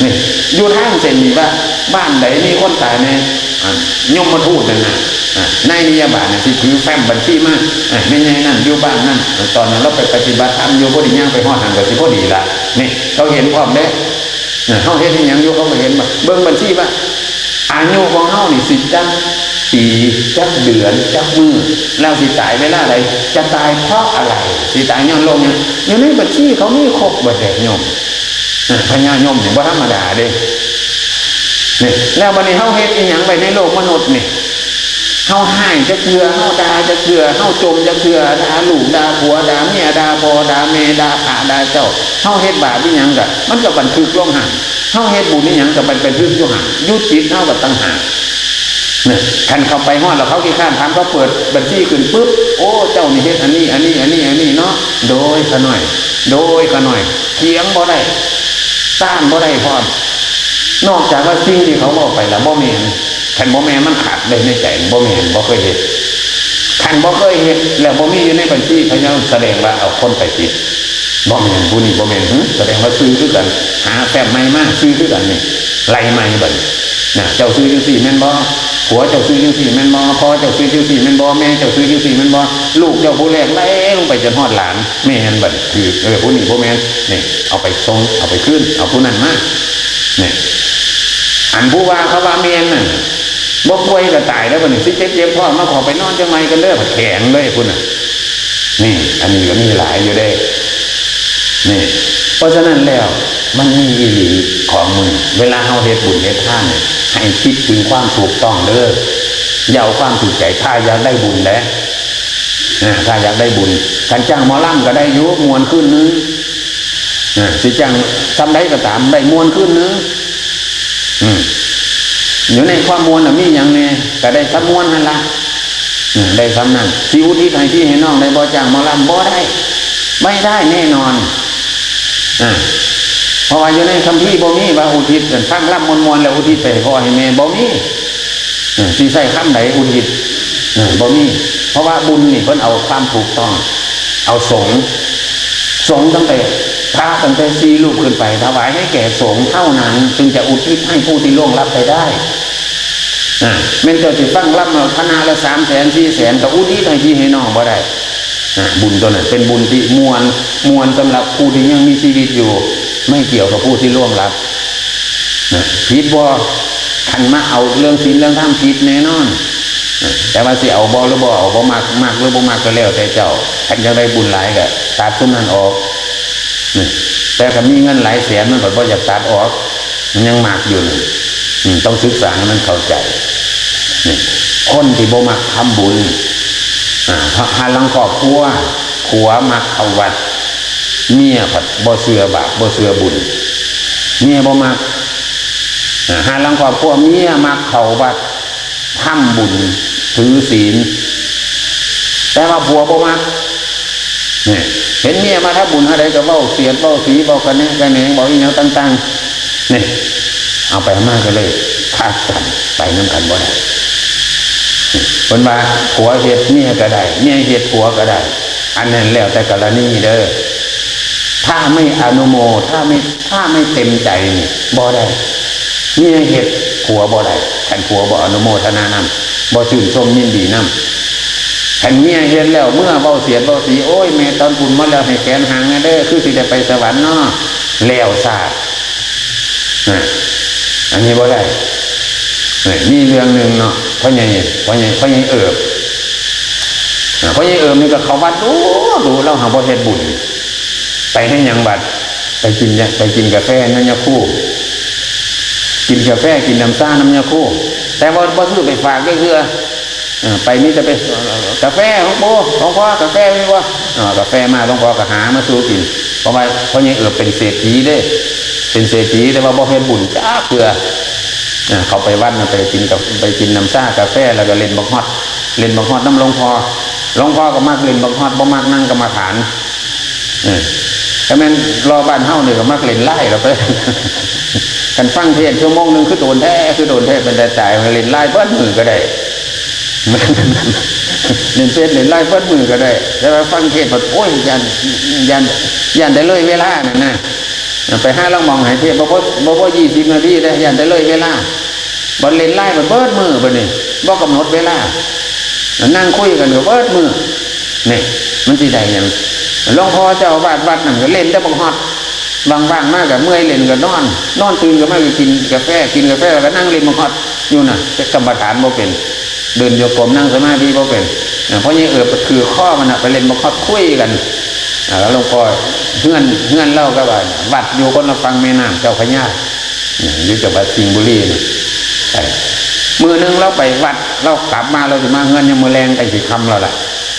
นี่ อยู่ทางเส้นนี้ว่า บ้านใดมีคนตายแน่ อ่ะ ยมทูตนั่นน่ะ อ่ะ นายนิยบาตน่ะสิถือแฟ้มบัญชีมา อ่ะ แม่ใหญ่นั่นอยู่บ้านนั่น ตอนนั้นเราไปปฏิบัติธรรมอยู่ พอดีย่างไปฮอดหั่นก็สิพอดีละ นี่ เขาเห็นพร้อมเด้ อ่ะ เฮาเฮ็ดอิหยังอยู่ เขาก็เห็นว่า เบิ่งบัญชีว่า อายุของเฮานี่สิจักปี จักเดือน จักมื้อ แล้วสิตายเวลาใด จะตายเพราะอะไร สิตายย้อนโรคหยัง อยู่ในบัญชีเขามีครบเบิดเด้โยม อ่ะ พญายมนี่บ่ธรรมดาเด้ นี่ แล้วบัดนี้เฮาเฮ็ดอิหยังไปในโลกมนุษย์นี่ เฮาฮ้ายจักเทื่อ เฮาด่าจักเทื่อ เฮาจ่มจักเทื่อ ด่าลูก ด่าผัว ด่าเมีย ด่าพ่อ ด่าแม่ ด่าพระ ด่าเจ้า เฮาเฮ็ดบาปอิหยังกะ มันก็บันทึกลงหั่น เฮาเฮ็ดบุญอิหยังกะบัน บันทึกอยู่หั่น อยู่จิตเฮาก็ต่างหาก เนี่ย คันเขาไปฮอดแล้วเขาขี้คร้านถาม เขาเปิดบัญชีขึ้นปุ๊บ โอ้ เจ้านี่เฮ็ดอันนี้ อันนี้ อันนี้ อันนี้เนาะ โดยขะน้อย โดยขะน้อย เถียงบ่ได้ ต้านบ่ได้พร้อม นอกจากว่าสิ่งที่เขาเว้าไปแล้วบ่แม่น คันบ่แม่นมันขัดเลยในใจ บ่แม่น บ่เคยเฮ็ด คันบ่เคยเฮ็ดแล้วบ่มีอยู่ในบัญชีเขายังแสดงว่าเอาคนไปผิด บ่แม่น ผู้นี้บ่แม่น หึ แสดงว่าซื่อคือกัน หาแฟ้มใหม่มา ซื่อคือกันนี่ ไล่ใหม่บัดนี้ นะ เจ้าซื่อจังซี่แม่นบ่ ผัวเจ้าซื่อจังซี่แม่นบ่ พ่อเจ้าซื่อจังซี่แม่นบ่ แม่เจ้าซื่อจังซี่แม่นบ่ ลูกเจ้าผู้แรกไล่ลงไปจนฮอดหลาน แม่นบัดนี้ ถืก เออ ผู้นี้บ่แม่น นี่ เอาไปส่ง เอาไปคืน เอาผู้นั้นมา นี่ อันผู้ว่าเขาว่าแม่นนั่นน่ะ บ่ป่วยก็ตายแล้วบัดนี้ สิเจ็บเจ็บท้องมาขอไปนอนจังไงกันเด้อ แข็งเลยพุ้นน่ะ นี่ อันนี้ก็มีหลายอยู่เด้ นี่ เพราะฉะนั้นแล้วมันมีอีหลีของมื้อนี้ เวลาเฮาเฮ็ดบุญเฮ็ดทานนี่ ให้คิดถึงความถูกต้องเด้อ อย่าเอาความถูกใจ ถ้าอยากได้บุญเด้ อ่า ถ้าอยากได้บุญ คันจ้างหมอลำก็ได้อยู่ ม่วนคืนนึง อ่า สิจ้างซำใดก็ตาม ได้ม่วนคืนนึง อืม อยู่ในความม่วนน่ะมีหยังแน่ ก็ได้ซำม่วนหั่นล่ะ อ่า ได้ซำนั้น สิอุทิศให้พี่ให้น้องได้บ่ จ้างหมอลำ บ่ได้ ไม่ได้แน่นอน อ่า เพราะว่าอยู่ในคัมภีร์บ่มีว่าอุทิศ ฟังลำม่วนๆ แล้วอุทิศไปให้พ่อให้แม่ บ่มี เออ สิใช้คำใดอุทิศ เออ บ่มี เพราะว่าบุญนี่เพิ่นเอาความถูกต้อง เอาสงฆ์ สงฆ์ตั้งแต่ พระตั้งแต่สี่รูปขึ้นไป ถวายให้แก่สงฆ์เท่านั้น จึงจะอุทิศให้ผู้ที่ล่วงลับไปได้ อ่า แม่นเจ้าสิฟังลำคณะละสามแสนสี่แสน ก็อุทิศให้พี่ให้น้องบ่ได้ อ่า บุญตัวนั้นเป็นบุญที่ม่วน ม่วนสำหรับผู้ที่ยังมีชีวิตอยู่ ไม่เกี่ยวกับผู้ที่ล่วงลับ นะ ผิดบ่ คันมาเอาเรื่องศีลเรื่องธรรมผิดแน่นอน นะ แต่ว่าสิเอาบ่หรือบ่เอา บ่มัก มักหรือบ่มักก็แล้วแต่เจ้า คันอยากได้บุญหลายก็ตัดซุมนั้นออก นะ แต่คันมีเงินหลายแสนมันก็บ่อยากตัดออก มันยังมักอยู่นะ อืม ต้องศึกษาให้มันเข้าใจ นี่ คนที่บ่มักทำบุญ อ่า หาลังครอบครัว ผัวมักเข้าวัด เมียผัดบ่เชื่อบาป บ่เชื่อบุญ เมียบ่มัก อ่า หาลังครอบครัว เมียมักเข้าวัด ทำบุญ ถือศีล แต่ว่าผัวบ่มัก นี่ เห็นเมียมาทำบุญเท่าใดก็เว้าเสียด เว้าสี เว้ากะแนะกะแหนง เว้าอีหยังต่าง นี่ เอาไปเอามาก็เลยพากันไปนำกันบ่ได้ เพิ่นว่าผัวเฮ็ดเมียก็ได้ เมียเฮ็ดผัวก็ได้ อันนั้นแล้วแต่กรณีเด้อ ถ้าไม่อนุโม ถ้าไม่ ถ้าไม่เต็มใจนี่บ่ได้ เมียเฮ็ดผัวบ่ได้ คันผัวบ่อนุโมทนานำ บ่ชื่นชมยินดีนำ คันเมียเฮ็ดแล้วเมือเว้าเสียดเว้าสี โอ้ย แม่ตอนบุญมาแล้วให้แขนหางแหน่เด้อ คือสิได้ไปสวรรค์เนาะ แล้วซาด นะ อันนี้บ่ได้ นี่ มีเรื่องหนึ่งเนาะ พ่อใหญ่ พ่อใหญ่ พ่อใหญ่เอิบ อ่า พ่อใหญ่เอิบนี่ก็เข้าวัดดู ดู ลาวหาบ่เฮ็ดบุญ ไปเฮ็ดหยังบัด ไปกินยา ไปกินกาแฟนำยาคู กินกาแฟ กินน้ำซ่านำยาคู แต่ว่าบ่ซื้อไปฝากจักเทื่อ เออ ไปมีแต่ไป เอ่อ กาแฟ หลวงปู่ หลวงพ่อกาแฟมีบ่ เออ กาแฟมา หลวงพ่อก็หามาสู่กิน เพราะว่าพ่อใหญ่เอิบเป็นเศรษฐีเด้ เป็นเศรษฐีแต่ว่าบ่เฮ็ดบุญจักเทื่อ เออ เข้าไปวัดน่ะ ไปกินกับ ไปกินน้ำซ่ากาแฟ แล้วก็เล่นบักฮอด เล่นบักฮอดนำหลวงพ่อ หลวงพ่อก็มักเล่นบักฮอด บ่มักนั่งกรรมฐาน เออ ถ้าแม่นรอบ้านเฮานี่ก็มักเล่นไลน์แล้วไป คันฟังเทศน์ชั่วโมงหนึ่งคือโดนแท้ คือโดนแท้ เป็นแต่ตาย เล่นไลน์เบิดมื้อก็ได้ เล่นเฟซเล่นไลน์เบิดมื้อก็ได้ แต่ว่าฟังเทศน์บัด โอ้ย ย่าน ย่าน ย่านได้เลยเวลานั่นนะ ไปหาลางหม่องให้เทศน์ บ่ บ่ บ่ บ่ ยี่สิบนาทีเด้ ย่านได้เลยเวลา บัดเล่นไลน์บัดเบิดมื้อบัดนี้ บ่กำหนดเวลา นั่งคุยกันก็เบิดมื้อ นี่ มันสิได้หยัง หลวงพ่อเจ้าอาวาสวัดนั่นก็เล่นแต่บักฮอด ว่างๆมาก็เมื่อยเล่นก็นอน นอนตื่นก็มาก็กินกาแฟ กินกาแฟแล้วก็นั่งเล่นบักฮอดอยู่น่ะ แต่กรรมฐานบ่เป็น เดินโยกมนั่งสมาธิบ่เป็น อ่า พ่อใหญ่เอิบถือข้อมันน่ะ ไปเล่นบักฮอดคุยกัน อ่า แล้วหลวงพ่อ เฮือน เฮือนเรากับวัดอยู่คนละฝั่งแม่น้ำเจ้าพระยา เนี่ย อยู่จังหวัดสิงห์บุรีน่ะ ไป มื้อหนึ่งเราไปวัด เรากลับมา เราสิมาเฮือนยามมื้อแลงใกล้สิค่ำแล้วล่ะ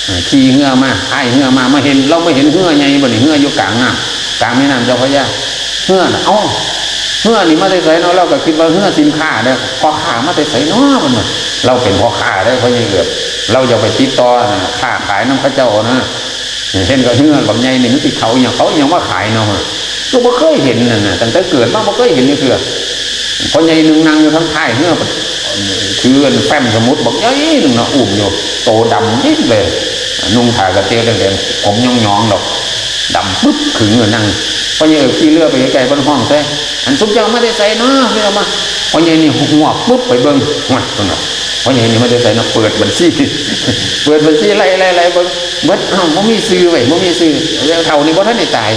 อ่า ขี่เฮือมา พายเฮือมา มาเห็น เรามาเห็นเฮือใหญ่บัดนี้ เฮืออยู่กลางน้ำ กลางแม่น้ำเจ้าพระยา เฮือน่ะ เอ้า เฮือนี่มาแต่ไสเนาะ เราก็คิดว่าเฮือสินค้าเด้อ พ่อค้ามาแต่ไสเนาะ เพิ่นว่า เราเป็นพ่อค้าเด้อ พ่อใหญ่เอิบ เราอยากไปติดต่อนะ ค้าขายนำเขาเจ้านะ เห็นก็เฮือบักใหญ่นี่มันสิเขาอิหยัง เขาอิหยังมาขายเนาะ ก็บ่เคยเห็นนั่นน่ะ ตั้งแต่เกิดมาบ่เคยเห็นจักเทื่อ พ่อใหญ่หนึ่งนั่งอยู่ทางท้ายเฮือ ถืออันแฟ้มสมุดบักใหญ่หนึ่งเนาะ อุ้มอยู่ โตดำยิบเลย นุ่งผ้ากะเตียวแดงๆ ผมหยองๆดอก ดำปึ๊บขึงเลยนั่ง พ่อใหญ่เอิบขี่เฮือไปไกลๆ เพิ่นฮ้องใส่ อันซุมเจ้ามาแต่ไสเนาะ เฮือมา พ่อใหญ่นี่ฮวบปึ๊บไปเบิ่ง ฮวด เพิ่นว่า พ่อใหญ่นี่มาแต่ไสเนาะ เปิดบัญชี เปิดบัญชีไล่ๆๆเบิ่ง เบิด อ้าว บ่มีชื่อเว้ย บ่มีชื่อ แล้วเฒ่านี่บ่ทันได้ตาย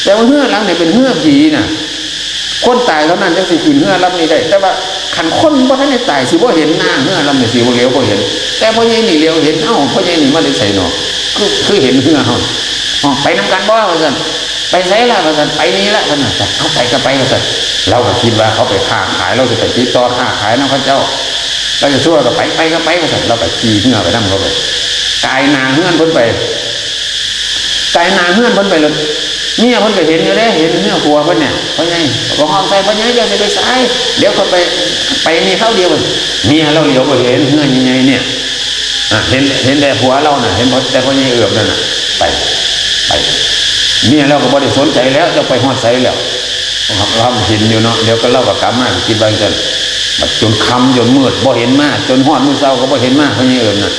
แต่ว่าเฮือหลังนี่เป็นเฮือผีน่ะ คนตายเท่านั้นจั่งสิขึ้นเฮือลำนี้ได้ แต่ว่าคันคนบ่ทันได้ตายสิบ่เห็นหน้าเฮือลำนี้ สิบ่เหลียวบ่เห็น แต่พ่อใหญ่นี่เหลียวเห็น เอ้า พ่อใหญ่นี่มาแต่ไสเนาะ คือ คือเห็นเฮือเฮา อ๋อ ไปนำกันบ่ ว่าซั่น ไปไสล่ะ ว่าซั่น ไปนี่ละ เพิ่นว่า เอาไปก็ไป ว่าซั่น เราก็คิดว่าเขาไปค้าขาย เราสิไปติดต่อค้าขายนำเขาเจ้า เราจะซั่วก็ไป ไปก็ไป ว่าซั่น เราก็ขี่เฮือไปนำเขาไป กายหน้าเฮือนเพิ่นไป กายหน้าเฮือนเพิ่นไปเลย เมียเพิ่นก็เห็นอยู่เด้ เห็นเฮือผัวเพิ่นเนี่ย พ่อใหญ่ ก็ฮ้องใส่ "พ่อใหญ่ เจ้าสิไปไส เดี๋ยวข้อยไป ไปนี่คราวเดียว" เมียเราเหลียวบ่เห็นเฮือใหญ่ๆเนี่ย อ่ะ เห็น เห็นแต่ผัวเราน่ะ เห็นแต่พ่อใหญ่เอิบนั่นน่ะ ไป ไป เมียเราก็บ่ได้สนใจแล้ว เจ้าไปฮอดไสแล้ว เราเห็นอยู่เนาะ เดี๋ยวก็เราก็กลับมา ก็คิดว่าจั่งซั่น บัดจนค่ำจนมืดบ่เห็นมา จนฮอดมื้อเช้าก็บ่เห็นมา พ่อใหญ่เอิบน่ะ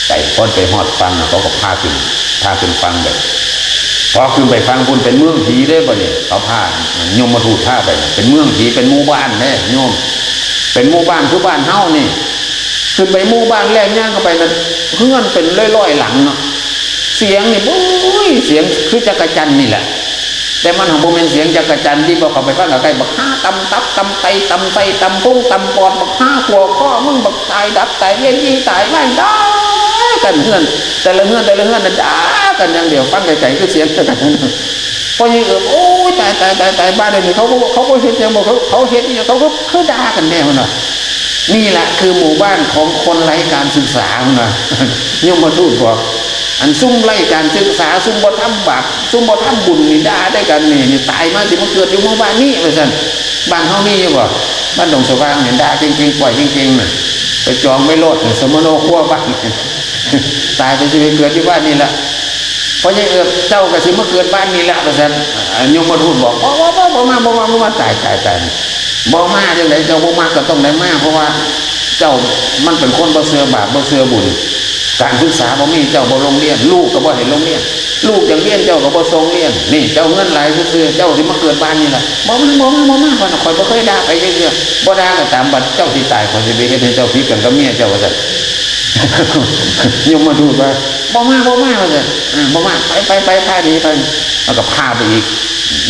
ไป พอไปฮอดฝั่งน่ะ เขาก็พาขึ้น พาขึ้นฝั่งไป พอขึ้นไปฝั่งพุ้นเป็นเมืองผีเด้บัดนี้ เขาพา ยมทูตพาไปน่ะ เป็นเมืองผี เป็นหมู่บ้านเด้โยม เป็นหมู่บ้านคือบ้านเฮานี่ ขึ้นไปหมู่บ้านแรกย่างเข้าไปนั่น เฮือนเป็นร้อยๆหลังเนาะ เสียงนี่ โอ้ย เสียงคือจักจั่นนี่แหละ แต่มันหั้นบ่แม่นเสียงจักจั่นที่พอเข้าไปฟังใกล้ๆ บักห่าตำตับตำไตตำไส้ตำพุงตำปอด บักห่าขั่วข้อมึง บักตายดับตายเวียน อีตายว่าย ด่ากันเฮือน แต่ละเฮือน แต่ละเฮือนน่ะด่ากันอย่างเดียว ฟังไกลๆคือเสียงจักจั่น พ่อใหญ่เอิบ โอ้ย ตาย ตาย ตาย ตาย บ้านเดี๋ยวนี้เขาบ่ เขาบ่เฮ็ดหยังบ่ เขา เขาเฮ็ดอีหยัง เขาก็คือด่ากันแน่ เพิ่นว่า นี่แหละคือหมู่บ้านของคนไร้การศึกษา เพิ่นว่า ยมทูตบอก อันซุมไร้การศึกษา ซุมบ่ทำบาป ซุมบ่ทำบุญนี่ด่าได้กันนี่ นี่ตายมาสิมาเกิดอยู่หมู่บ้านนี้ ว่าซั่น บ้านเฮามีอยู่บ่ บ้านดงสว่างนี่ด่าเก่งๆ ปล่อยเก่งๆ น่ะ ไปจองไว้โลด สมโนครัวบ้าน ตายไปสิไปเกิดอยู่บ้านนี่ล่ะ พ่อใหญ่เอิบ เจ้าก็สิมาเกิดบ้านนี่แหละ ว่าซั่น อ่า ยมทูตบอก บ่ บ่ บ่ บ่มา บ่มา บ่มา ตาย ตาย ตาย บ่มาจั่งใด เจ้าบ่มาก็ต้องได้มา เพราะว่าเจ้ามันเป็นคนบ่เชื่อบาป บ่เชื่อบุญ การศึกษาบ่มี เจ้าบ่ลงเรียน ลูกก็บ่ให้ลงเรียน ลูกอยากเรียน เจ้าก็บ่ส่งเรียน นี่ เจ้าเงินหลายซื่อๆ เจ้าสิมาเกิดบ้านนี่ล่ะ บ่มา บ่มา บ่มา ข้อยน่ะ ข้อยบ่เคยด่าไผจักเทื่อ บ่ด่าก็ตาม บัดเจ้าสิตาย ข้อยสิไปเฮ็ดให้เจ้าผิดกันกับเมียเจ้า ว่าซั่น ยมทูตว่า บ่มา บ่มา ว่าซั่น อ่า บ่มา ไป ไป ไป พาหนีไป แล้วก็พาไปอีก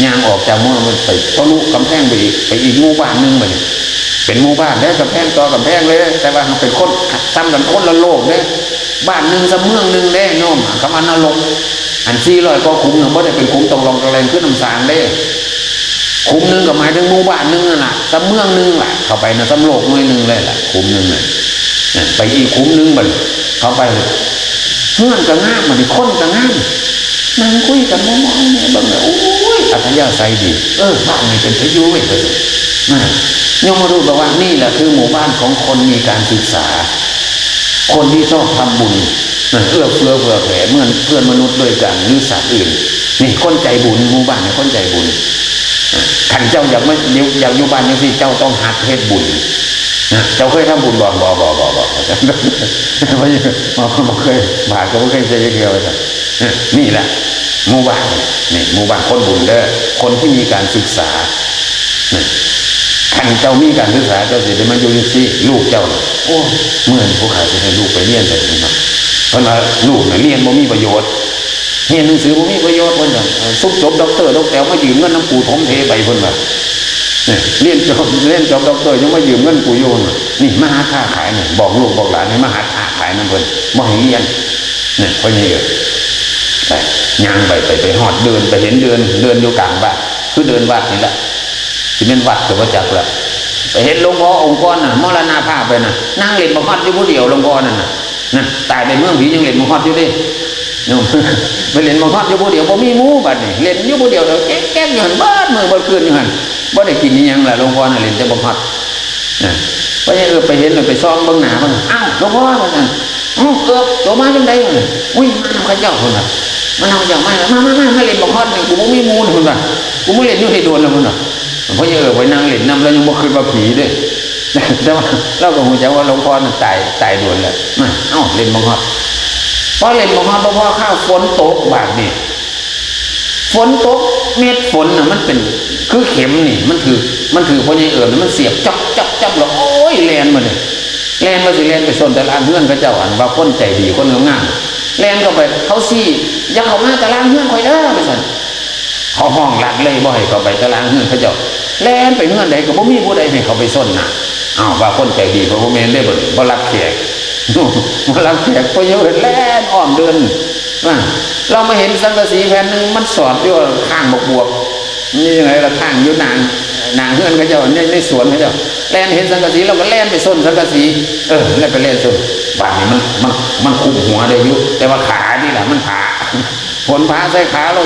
ย่างออกจากหมู่ ไปทะลุกำแพงไปอีก ไปอีกหมู่บ้านหนึ่งบัดนี้ เป็นหมู่บ้านเด้อ กำแพงต่อกำแพงเลย แต่ว่าเป็นคน ซ้ำกันคนละโลกเด้ บ้านหนึ่งซ้ำเมืองหนึ่งเด้โยม คำว่านรก อันสี่ร้อยกว่าขุมน่ะ บ่ได้เป็นขุมตองรองตองแรงคือน้ำสางเด้ ขุมหนึ่งก็หมายถึงหมู่บ้านหนึ่งนั่นล่ะ ซ้ำเมืองหนึ่งล่ะ เข้าไปนะ ซ้ำโลกหน่วยหนึ่งเลยล่ะ ขุมหนึ่งน่ะ อ่ะ ไปอีกขุมหนึ่งบัดนี้ เข้าไปเลย เฮือนก็งาม บัดนี้คนก็งาม นั่งคุยกันมองๆเนี่ย เบิ่งแล้ว โอ้ย อัธยาศัยดี เออ บ้านนี้เป็นตาอยู่เว้ย ว่าซั่น นะ ยมทูตบอกว่า นี่แหละคือหมู่บ้านของคนมีการศึกษา คนที่ชอบทำบุญ นะ เอื้อเฟื้อเผื่อแผ่ เมื่อนเพื่อนมนุษย์ด้วยกัน หรือสัตว์อื่น นี่ คนใจบุญ หมู่บ้านเนี่ย คนใจบุญ นะ คันเจ้าอยากมา อยากอยู่บ้านจังซี่ เจ้าต้องหัดเฮ็ดบุญ นะ เจ้าเคยทำบุญบ่ บ่ บ่ บ่ บ่ บ่ บ่เคย บาทก็บ่เคยใส่จักเทื่อ ว่าซั่น นะ นี่แหละ หมู่บ้านนี่ นี่ หมู่บ้านคนบุญเด้อ คนที่มีการศึกษา นะ คันเจ้ามีการศึกษา เจ้าสิได้มาอยู่จังซี่ ลูกเจ้าน่ะ โอ้ มื้อนี้ผู้ข้าสิให้ลูกไปเรียนซะ เพิ่นว่า เพิ่นว่าลูกน่ะเรียนบ่มีประโยชน์ เรียนหนังสือบ่มีประโยชน์ เพิ่นว่า เอ่อ ซุมจบด็อกเตอร์ด็อกแตร์มายืมเงินนำกูถมเถไป เพิ่นว่า เนี่ย เรียนจบ เรียนจบด็อกเตอร์ยังมายืมเงินกูอยู่ เพิ่นว่า นี่มาหาค้าขายนี่ บอกลูกบอกหลานให้มาหาค้าขายนำเพิ่น บ่ให้เรียน เนี่ย พ่อใหญ่เอิบ ไป ย่างไป ไป ไปฮอดเดิน ไปเห็นเดิน เดินอยู่กลางบ้าน คือเดินวัดนี่แหละ สิแม่นวัดก็บ่จักละ ไปเห็นหลวงพ่อองค์ก่อนน่ะ มรณภาพไปน่ะ นั่งเล่นบักฮอดอยู่ผู้เดียวหลวงพ่อนั่นน่ะ นั่น ตายไปเมืองผียังเล่นบักฮอดอยู่เด้ โยม ไปเล่นบักฮอดอยู่ผู้เดียว บ่มีหมู่บัดนี้ เล่นอยู่ผู้เดียว เดี๋ยวแก๊กๆอยู่หั่น เบิดมื้อเบิดคืนอยู่หั่น บ่ได้กินอิหยังล่ะ หลวงพ่อน่ะ เล่นแต่บักฮอด อ่ะ พ่อใหญ่เอิบไปเห็นน่ะ ไปส่องเบิ่งหน้ามันน่ะ "อ้าว หลวงพ่อ" ว่าซั่น "อ้าว เอิบ โตมาจั่งใด" ว่าซั่น "อุ้ย มานำเขาเจ้า" เพิ่นว่า "มานำเขาเจ้า มา มา มา มา มาเล่นบักฮอดนี่ กูบ่มีหมู่" เพิ่นว่า "กูมาเล่นอยู่นี่โดนแล้ว" เพิ่นว่า พ่อใหญ่เอิบไปนั่งเล่นนำ แล้วยังบ่คิดว่าผีเด้ แต่ว่าเราก็ฮู้จักว่าหลวงพ่อน่ะตาย ตายโดนแล้ว มา เอ้า เล่นบักฮอด พอเล่นบักฮอดบ่พอ คราวฝนตกบาดนี้ ฝนตก เม็ดฝนน่ะมันเป็นคือเข็มนี่ มันถืก มันถืกพ่อใหญ่เอิบนี่ มันเสียบจ๊อบจ๊อบจ๊อบแล้ว โอ้ย แล่นมาเลย แล่นมาสิแล่นไปส้นตะลางเฮือนเขาเจ้า อันว่าคนใจดี คนงามๆ แล่นเข้าไป เขาซี้ "อย่าเข้ามาตะลางเฮือนข่อยเด้อ" ว่าซั่น เขาฮ้องลัดเลย บ่ให้เข้าไปตะลางเฮือนเขาเจ้า แล่นไปเฮือนใดก็บ่มีผู้ใดให้เข้าไปส้นน่ะ อ้าว ว่าคนใจดี บ่แม่นเด้ บ่ บ่รับแขก บ่รับแขก พ่อใหญ่เอิบแล่นอ้อมเดิน อ่ะ เรามาเห็นสังกะสีแผ่นหนึ่ง มันสอดอยู่ข้างบักบวบ มันอยู่จั่งใดล่ะ ข้างอยู่หน้า หน้าเฮือนเขาเจ้า ใน ในสวนเขาเจ้า แล่นเห็นสังกะสี เราก็แล่นไปส้นสังกะสี เออ แล้วไปแล่นส้น บาดนี้มัน มัน มันคุมหัวได้อยู่ แต่ว่าขานี่ล่ะ มันผา ฝนผาใส่ขา เรา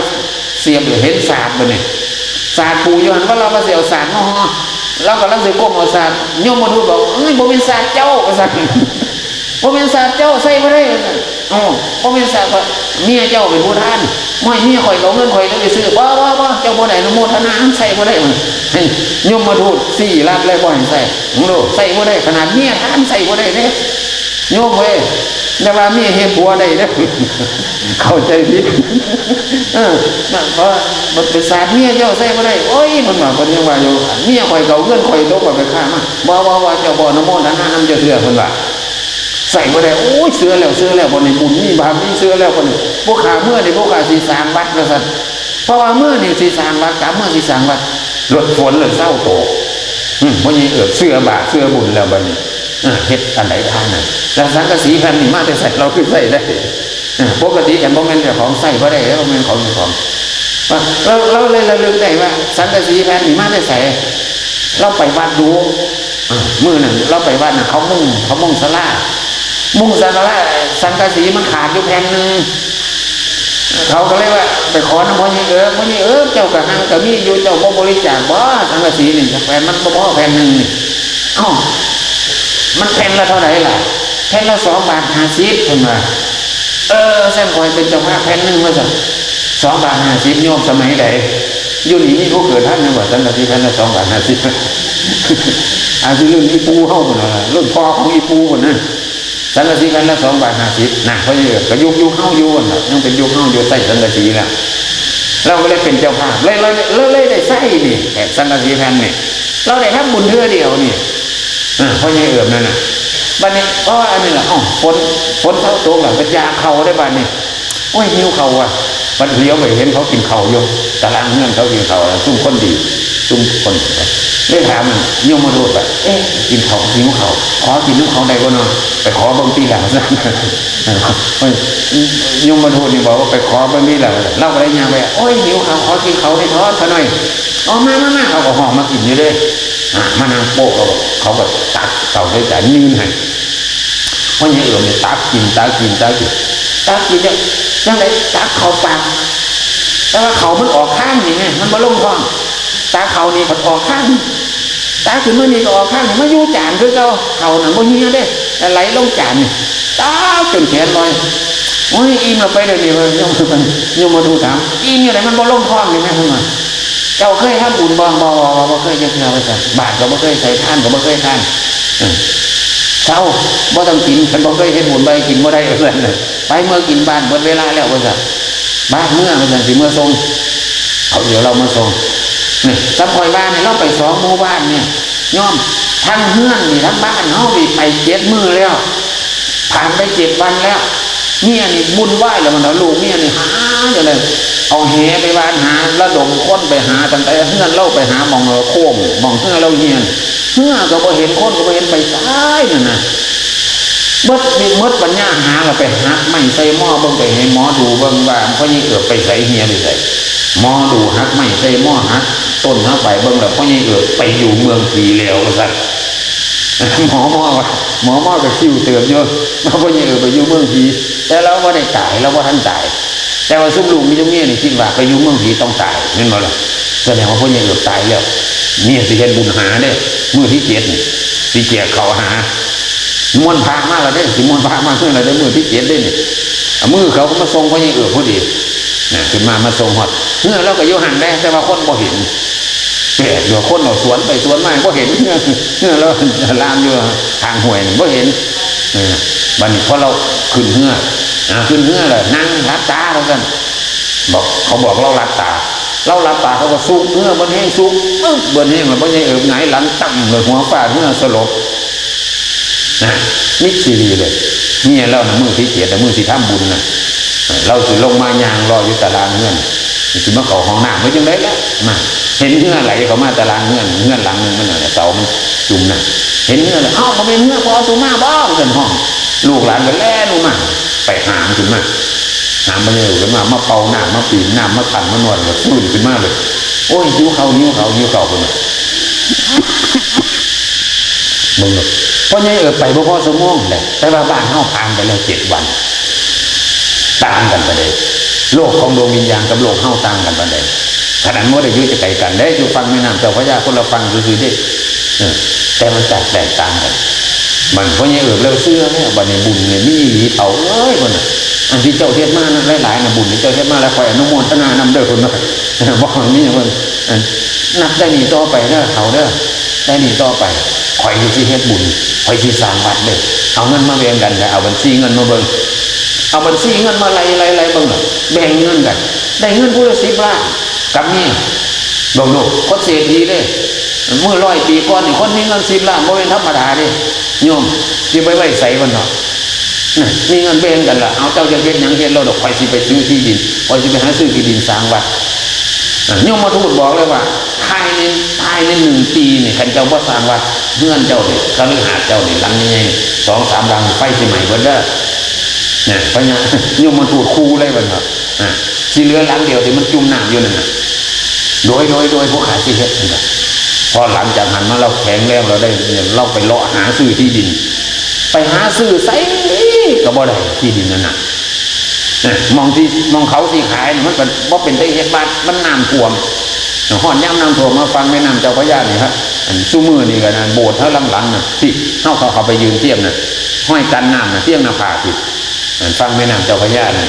เสียบ เห็นสากบัดนี้ สากผูกอยู่หั่น ว่าเราก็สิเอาสากมาห่อ เรากำลังสิก้มเอาสาก ยมทูตบอก "เอ้ย บ่แม่นสากเจ้า" ว่าซั่น "บ่แม่นสากเจ้า ใส่บ่ได้" ว่าซั่น "อ๋อ บ่แม่นสาก เมียเจ้าเป็นผู้ทาน บ่ให้เมียข่อยก็เอาเงินข่อยไปซื้อ" "บ่ บ่ บ่ เจ้าบ่ได้อนุโมทนา ใส่บ่ได้" ว่าซั่น ยมทูตซี้ลัดเลย บ่ให้ใส่ มึงดู ใส่บ่ได้ ขนาดเมียทานใส่บ่ได้เด้ โยมเอ้ย อย่าว่าเมียเฮ็ดผัวได้เด้อ เข้าใจผิด เออ นั่น เพราะมันเป็นสากเมียเจ้าใส่บ่ได้ โอ้ย เพิ่นว่า เพิ่นยังว่าอยู่ เมียข่อยก็เอาเงินข่อยตกข่อยไปค้ามา บ่ บ่ บ่ เจ้าบ่อนุโมทนานำจักเทื่อ เพิ่นว่า ใส่บ่ได้ โอ้ย เชื่อแล้ว เชื่อแล้ว บัดนี้บุญมีบาปมี เชื่อแล้ว บัดนี้ บ่ข้าเมือนี่ บ่ข้าสิสร้างวัด ว่าซั่น เพราะว่าเมือนี่สิสร้างวัด กลับเมือสิสร้างวัด รถฝนเลยเซาตก อืม พ่อใหญ่เอิบเชื่อบาปเชื่อบุญแล้วบัดนี้ เออ เฮ็ดอันใดทางนั้น แล้วสังกะสีแผ่นนี้มาแต่ไส เราคือใส่ได้ เออ ปกติคันบ่แม่นเจ้าของใส่บ่ได้เด้ บ่แม่นของเจ้าของ ว่า เรา เราเลยระลึกได้ว่า สังกะสีแผ่นนี้มาแต่ไส เราไปวัดดู เออ มื้อนั้นเราไปวัดน่ะ เขามุง เขามุงศาลา มุงศาลา สังกะสีมันขาดอยู่แผ่นหนึ่ง เขาก็เลยว่าไปขอนำพ่อใหญ่เอิบ "พ่อใหญ่เอิบ เจ้าก็หังก็มีอยู่ เจ้าบ่บริจาคบ่ สังกะสีนี่ แผ่นมันบ่พอแผ่นหนึ่งนี่" "เอ้า มันแผ่นละเท่าใดล่ะ" "แผ่นละสองบาทห้าสิบ" เพิ่นว่า เออ แซมคอยเป็นเจ้าภาพแผ่นหนึ่งว่าซั่น สองบาทห้าสิบ โยม สมัยใด อยู่นี่มีผู้เกิดทันอยู่บ่ สังกะสีแผ่นละสองบาทห้าสิบ อาจสิรุ่นอีปู่เฮาพุ้นล่ะ รุ่นพ่อของอีปู่พุ้นนะ สังกะสีแผ่นละสองบาทห้าสิบ นะ เพราะอยู่ก็ยุค ยุคเฮาอยู่นั่นล่ะ ยังเป็นยุคเฮาอยู่ ใช้สังกะสีแล้ว เราก็เลยเป็นเจ้าภาพ เลย เลย เลยได้ใช้นี่ แผ่นสังกะสีแผ่นนี่ เราได้ทำบุญเทื่อเดียวนี่ อ่า พ่อใหญ่เอิบนั่นน่ะ บัดนี้ เพราะว่าอันนี้ล่ะ เอ้า ฝน ฝนเซาตกแล้ว ไปอยากเข้าได้บัดนี้ โอ้ย หิวเข้าว่ะ บัดเหลียวไปเห็นเขากินเข้าอยู่ ตารางเฮือนเขากินเข้า ซุมคนดี ซุมคน เลยถามมัน ยมทูตว่า เอ๊ะ กินเข้า หิวเข้า ขอกินนำเขาได้บ่เนาะ ไปขอเบิ่งติล่ะ ว่าซั่น โอ้ย ยมทูตนี่บอกว่าไปขอเบิ่งติล่ะ ว่าซั่น เราก็เลยย่างไป โอ้ย หิวเข้า ขอกินเข้าได้ทอดซะหน่อย อ๋อ มา มา มา เขาก็ฮ้องมากินอยู่เด้ อ่ะ มานั่งโป๊ะ เขาก็ เขาก็ตักเข้าใส่จานยื่นให้ พ่อใหญ่เอิบนี่ตักกิน ตักกิน ตักกิน ตักกินเนี่ย จั่งใดตักเข้าปาก แต่ว่าเข้ามันออกคางนี่ไง มันบ่ลงท้อง ตักเข้านี่มันออกคาง ตักขึ้นมานี่ก็ออกคางนี่ มาอยู่จานคือเก่า เข้านั่นบ่เหี่ยเด้ ไหลลงจานนี่ ตักจนแขนลอย โอ้ย อิ่มแล้วไปเดี๋ยวนี้ ว่ายม ยมทูตถาม อิ่มอยู่ไหน มันบ่ลงท้องนี่แม่ เพิ่นว่า เจ้าเคยทำบุญบ่ บ่ บ่ บ่ บ่เคยจักเทื่อ ว่าซั่น บาตรก็บ่เคยใส่ ทานก็บ่เคยทาน เออ เซา บ่ต้องกิน คันบ่เคยเฮ็ดบุญ บ่ให้กินบ่ได้ ว่าซั่นน่ะ ไป เมือกินบ้าน เบิดเวลาแล้ว ว่าซั่น บ้านเมือ ว่าซั่น สิเมือส่ง เอาเดี๋ยวเรามาส่ง นี่ ซ้ำข้อยว่านี่ เราไปสองหมู่บ้านเนี่ย โยม ทั้งเฮือนนี่ ทั้งบ้านเฮานี่ ไปเจ็ดมื้อแล้ว ผ่านไปเจ็ดวันแล้ว เมียนี่วุ่นวายแล้ว มันเอาลูกเมียนี่หาอยู่เลย เอาแหไปหว่านหา ระดมคนไปหา ตั้งแต่เฮือนเราไปหาหม่องโค้ง หม่องเฮือเราเหี่ยน เฮือก็บ่เห็น คนก็บ่เห็น ไปไสนั่นน่ะ เบิดนี่เบิดปัญญาหา แล้วไปหักไม้ใส่หม้อเบิ่ง ไปให้หมอดูเบิ่งว่าพ่อใหญ่เอิบไปไส เหี่ยไปไส หมอดูหักไม้ใส่หม้อ หักต้นหักใบเบิ่งแล้ว พ่อใหญ่เอิบไปอยู่เมืองผีแล้ว ว่าซั่น หมอหมอว่า หมอหมอก็คิ้วเติบอยู่ ว่าพ่อใหญ่เอิบไปอยู่เมืองผี แต่เราบ่ได้ตาย เราบ่ทันตาย แต่ว่าซุมลูกมีซุมเมียนี่คิดว่าไปอยู่เมืองผีต้องตาย แม่นบ่ล่ะ แสดงว่าพ่อใหญ่เอิบตายแล้ว เมียสิเฮ็ดบุญหาเด้ มื้อที่เจ็ดนี่ สิแจกข้าวหา มนต์พระมาแล้วเด้ สิมนต์พระมาเฮือนแล้วเด้ มื้อที่เจ็ดเด้นี่ เอามือเขาก็มาส่งพ่อใหญ่เอิบพอดี นะ ขึ้นมา มาส่งฮอดเฮือน เราก็อยู่หั่นแหละ แต่ว่าคนบ่เห็น แปลกอยู่ คนเอาสวนไปสวนมา บ่เห็นเฮือน เฮือนเราลามอยู่ข้างห้วยนี่ บ่เห็น เออ บัดนี้พอเราขึ้นเฮือน อ่า ขึ้นเฮือนแล้ว นั่งหลับตา ว่าซั่น บอก เขาบอกเราหลับตา เราหลับตา เขาก็สุกเฮือน เบิดแฮง สุก ปึ๊บ เบิดแฮง แล้วพ่อใหญ่เอิบหงายหลังตั้มเลย หัวฟาดเฮือน สลบ นะ มิดซีรีเลย เมียเรานะ มื้อที่เจ็ดนะ มื้อสิทำบุญนะ เออ เราสิลงมาย่างรออยู่ตารางเฮือน สิมาเข้าห้องน้ำไว้จังได๋ล่ะ มา เห็นเฮือนไหลเข้ามาตารางเฮือน เฮือนหลังหนึ่งมันน่ะ เสามันจุ่มน่ะ เห็นเฮือนแล้ว เอ้า บ่แม่นเฮือนพ่อสุมาบ่ เพิ่นฮ้อง ลูกหลานก็แล่นลงมา ไปหามขึ้นมา หามมาเลยขึ้นมา มาเป่าน้ำ มาปีนน้ำ มาขัน มานวด แล้วฟื้นขึ้นมาเลย โอ้ย หิวข้าว หิวข้าว หิวข้าว เพิ่นว่า มึงเนาะ พ่อใหญ่เอิบไปบ่พอชั่วโมงเลย แต่ว่าบ้านเฮาผ่านไปแล้วเจ็ดวัน ต่างกันปานใด โลกของดวงวิญญาณกับโลกเฮาต่างกันปานใด ขนาดบ่ได้อยู่จะไกลกันเด้ อยู่ฝั่งแม่น้ำเจ้าพระยาคนละฝั่งซื่อๆเด้ เออ แต่มันแตก แตกต่างกัน มันพ่อใหญ่เอิบแล้วเชื่อแล้ว บัดนี้บุญเนี่ยมีอีหลีเฒ่าเอ้ย เพิ่นน่ะ อันที่เจ้าเฮ็ดมานะ หลายๆนะ บุญที่เจ้าเฮ็ดมาแล้ว ข้อยอนุโมทนานำเด้อ เพิ่นว่า บอกมีเพิ่น อัน นับแต่นี้ต่อไปเด้อ เฒ่าเด้อ แต่นี้ต่อไป ข้อยสิเฮ็ดบุญ ข้อยสิสร้างวัดเด้อ เอาเงินมาแบ่งกันเด้อ เอาบัญชีเงินมาเบิ่ง เอาบัญชีเงินมาไล่ ไล่ ไล่เบิ่งน่ะ แบ่งเงินกัน ได้เงินผู้ละสิบล้าน กับเมีย เบิ่งดู คนเศรษฐีเด้ เมื่อร้อยปีก่อนนี่ คนมีเงินสิบล้าน บ่แม่นธรรมดาเด้ โยม สิไปไว้ไสบัดเนาะ น่ะ มีเงินแบ่งกันล่ะ เอา เจ้าจะเฮ็ดหยังเฮ็ดโลดดอก ข้อยสิไปซื้อที่ดิน ข้อยสิไปหาซื้อที่ดินสร้างวัด อ่ะ ยมทูตบอกเลยว่า ภายใน ภายในหนึ่งปีนี่ คันเจ้าบ่สร้างวัด เฮือนเจ้านี่ คฤหาสน์เจ้านี่ หลังใหญ่ๆ สองสามหลัง ไฟสิไหม้เบิดเด้อ นะ พญา ยมทูตขู่เลยบัดเนาะ อ่ะ สิเหลือหลังเดียวที่มันจุ่มน้ำอยู่นั่นน่ะ โดย โดย โดย ผู้ข้าสิเฮ็ดนั่นน่ะ พอหลังจากนั้นมาเราแข็งแรง เราได้ เราไปเลาะหาซื้อที่ดิน ไปหาซื้อไสก็บ่ได้ที่ดินนั่นน่ะ เอ้อ หม่องที่ หม่องเขาสิขายน่ะ มันก็บ่เป็นตาเฮ็ดวัด มันน้ำท่วม ฮอดยามน้ำท่วมมาฝั่งแม่น้ำเจ้าพระยานี่ฮะ อันซุมื้อนี่ก็นั่น โบสถ์เฮาหลังๆน่ะ ที่เฮาเข้า เข้าไปยืนเทียบน่ะ ห้อยกันน้ำน่ะ เทียงหน้าผาพี่ อันฝั่งแม่น้ำเจ้าพระยานั่น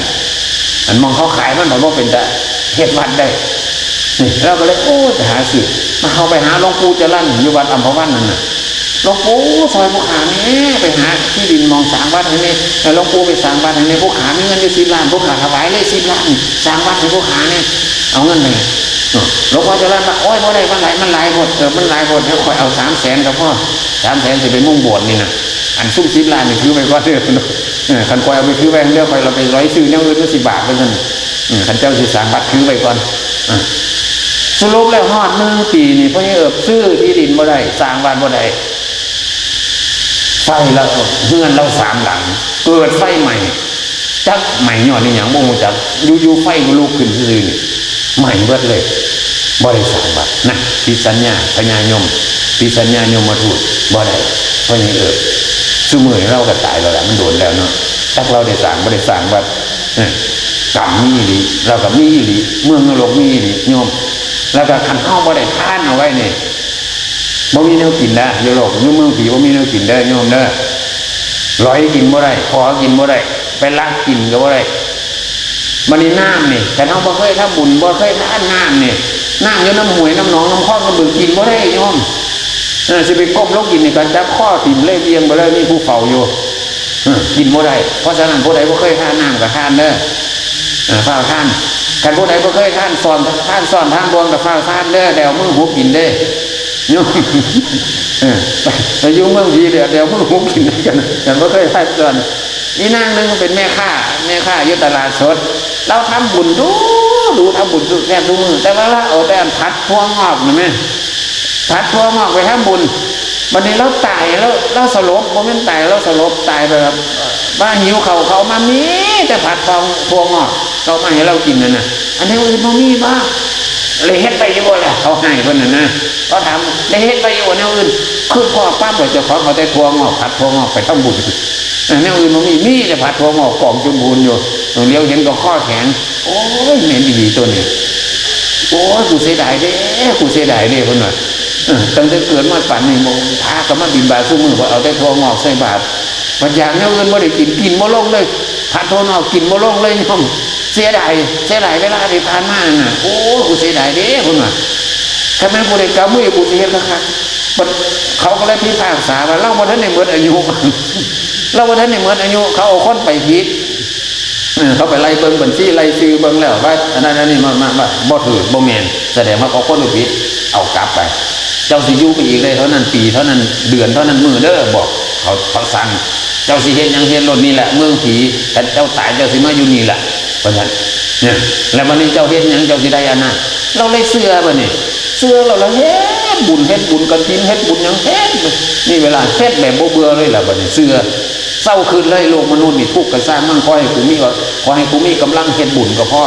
อันหม่องเขาขายมันบอกว่าเป็นตาเฮ็ดวัดได้ นี่ เราก็เลย โอ้ย ไปหาซื้อ มาเข้าไปหาหลวงปู่จรัญอยู่วัดอัมพวันนั่นน่ะ หลวงปู่ ซอยผู้ขาแหน่ ไปหาที่ดินหม่องสร้างวัดให้แหน่ ให้หลวงปู่ไปสร้างวัดให้แหน่ ผู้ขามีเงินอยู่สิบล้าน ผู้ขาถวายเลยสิบล้าน สร้างวัดให้ผู้ขาแหน่ เอาเงินไป เออ หลวงพ่อจรัญว่า โอ้ย บ่ได้ มันหลาย มันหลายโพด เออ มันหลายโพด เดี๋ยวข้อยเอาสามแสนก็พอ สามแสนสิไปมุงโบสถ์นี่นะ อันซุมสิบล้านนี่ถือไว้ก่อนเด้อ เออ คันข้อยเอาไปถือไว้เด้อ ข้อยเอาไปร้อยซื้อแนวอื่นมันสิบาป ว่าซั่น เออ คันเจ้าสิสร้างวัดถือไว้ก่อน เออ สรุปแล้วฮอดหนึ่งปีนี่ พ่อใหญ่เอิบซื้อที่ดินบ่ได้ สร้างวัดบ่ได้ ไฟละ เฮือนลาวสามหลัง เกิดไฟไหม้ จักไหม้ย้อนอีหยังบ่ฮู้จัก อยู่ๆ ไฟก็ลุกขึ้นซื่อๆ นี่ ไหม้เบิดเลย บ่ได้สร้างวัด นั่น ผิดสัญญาพญายม ผิดสัญญายมทูต บ่ได้ พ่อใหญ่เอิบ ซุมื้อนี้ลาวก็ตายแล้วล่ะ มันโดนแล้วเนาะ จักลาวได้สร้างบ่ได้สร้างวัด เอ้อ กรรมมีอีหลี ลาวก็มีอีหลี เมืองนรกมีอีหลี โยม แล้วก็คันเฮาบ่ได้ทานเอาไว้นี่ บ่มีแนวกินเด้อ อยู่โลก อยู่เมืองผีบ่มีแนวกินเด้อ โยมเด้อ หลอยกินบ่ได้ ขอกินบ่ได้ ไปลักกินก็บ่ได้ บัดนี้น้ำนี่ คันเฮาบ่เคยทำบุญ บ่เคยทานน้ำนี่ น้ำอยู่นำห้วย นำหนอง นำคลอง นำบึง กินบ่ได้โยม เออ สิไปก้มลงกินนี่ ก็จับคอถิ่มเลย เบี่ยงไปเลย มีผู้เฝ้าอยู่ เออ กินบ่ได้ เพราะฉะนั้นผู้ใดบ่เคยทานน้ำก็ทานเด้อ เออ ฟ้าวทาน คันผู้ใดบ่เคยทานซ้อน ทานซ้อนทานบ่วงก็ฟ้าวทานเด้อ แล้วมือหุบกินเด้อ โยม เออ ไป ไปอยู่เมืองผีเด้อ แล้วมือหุบกินกัน คันบ่เคยทานซ้อน อีนางหนึ่งเป็นแม่ค้า แม่ค้าอยู่ตลาดสด ลาวทำบุญดู ดูทำบุญแทบทุกมื้อ แต่ว่าลาวเอาแต่อันผัดถั่วงอกนั่นแหม ผัดถั่วงอกไปทำบุญ บัดนี้ลาวตาย ลาว ลาวสลบ บ่แม่นตาย ลาวสลบ ตายไปแบบ เอ่อ มาหิวข้าว เขามามีแต่ผัดทองถั่วงอก เขามาให้ลาวกินนั่นน่ะ อันแนวอื่นบ่มีบ่ เลยเฮ็ดไปอยู่บ่ล่ะ เขาให้เพิ่นน่ะนะ เขาถาม ได้เฮ็ดไปอยู่บ่แนวอื่น คือพ่อปั๊บเลย เจ้าของเอาแต่ถั่วงอก ผัดถั่วงอกไปทำบุญ เออ แนวอื่นบ่มี มีแต่ผัดถั่วงอกกองจุนพูนอยู่ เหลียวเห็นก็คอแข็ง โอ้ย แม่นอีหลีตัวนี้ โอ้ย กูเสียดายเด้ กูเสียดายเด้ เพิ่นว่า เออ ตั้งแต่เกิดมาปานนี้ บ่ พากันมาบิณฑบาตซุมื้อ บ่เอาแต่ถั่วงอกใส่บาตร บัดอยากแนวอื่นบ่ได้กิน กินบ่ลงเลย ผัดถั่วงอกกินบ่ลงเลยโยม เสียดาย เสียดายเวลาที่ผ่านมานั่นน่ะ โอ้ย กูเสียดายเด้ เพิ่นว่า คันแม่นผู้ใดกำมือ กูสิเฮ็ดคักๆ บัดเขาก็เลยพิพากษาว่า ลาวบ่ทันได้หมดอายุ ลาวบ่ทันได้หมดอายุ เขาเอาคนไปผิด เออ เขาไปไล่เบิ่งบัญชี ไล่ชื่อเบิ่งแล้วว่า อันนั้นอันนี้ มา มา มา บ่ถืก บ่แม่น แสดงว่าเขาคนผิด เอากลับไป เจ้าสิอยู่ไปอีกได้เท่านั้นปี เท่านั้นเดือน เท่านั้นมื้อเด้อ บอกเขา เขาสั่ง เจ้าสิเฮ็ดหยังเฮ็ดโลด นี่แหละเมืองผี คันเจ้าตายเจ้าสิมาอยู่นี่แหละ ว่าซั่น เนี่ย แล้วบัดนี้เจ้าเฮ็ดหยังเจ้าสิได้อันนั้น ลาวเลยเชื่อบัดนี้ เชื่อแล้ว ลาวเฮ็ดบุญ เฮ็ดบุญกฐิน เฮ็ดบุญหยัง เฮ็ด มีเวลาเฮ็ดแบบบ่เบื่อเลยล่ะ บัดนี้เชื่อ เซาคิดเลย โลกมนุษย์นี่ทุกข์ก็ซ่างมัน ขอให้กูมี ขอให้กูมีกำลังเฮ็ดบุญก็พอ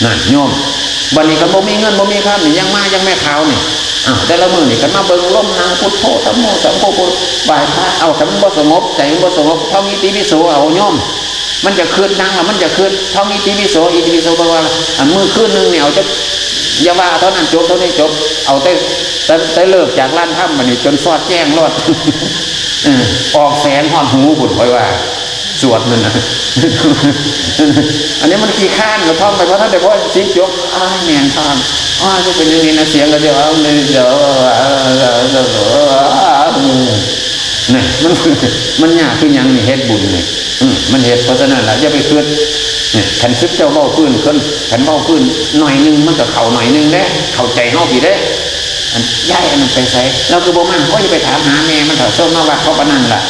นั่นโยม บัดนี้คันบ่มีเงินบ่มีคำนี่ ยังมา ยังแม่ขาวนี่ อ้าว แต่ละมื้อนี่คันมาเบิ่งลม นั่งพุทโธ ธัมโม สังโฆ พุท ไหว้พระ เอ้า ถ้ามันบ่สงบ ใจมันบ่สงบ ท่องอิติปิโสเอาโยม มันจะคิด นั่งแล้วมันจะคิด ท่องอิติปิโส อิติปิโส แปลว่า อันมื้อคืนหนึ่งนี่เอาจัก อย่าว่าเท่านั้นจบ เท่านี้จบ เอาแต่ แต่ แต่เลิกจากลานธรรมบัดนี้ จนสอดแจ้งโลด เออ ออกแสงฮอดหูพุ้น ข้อยว่า สวดนั่นน่ะ อันนี้มันขี้คร้าน ก็ท่องไป เพราะท่านได้พอสิบจบ อ้าย แม่นท่อง อ้าย ก็เป็นอย่างนี้นะ เสียงก็เดียว เอาเลย เดี๋ยว นี่ มัน มันยากคือหยังนี่ เฮ็ดบุญนี่ อืม มันเฮ็ด เพราะฉะนั้นล่ะ อย่าไปคิด เนี่ย คันซุมเจ้าเว้าพื้น คัน คันเว้าพื้นหน่อยหนึ่ง มันก็เข้าหน่อยหนึ่งเด้ เข้าใจเฮาพี้เด้ อัน ยายอันนั้นไปไส ลาวคือบ่มา โอ้ย อย่าไปถามหาแม่มันเถาะ โซนมาวัดเขาปานนั้นล่ะ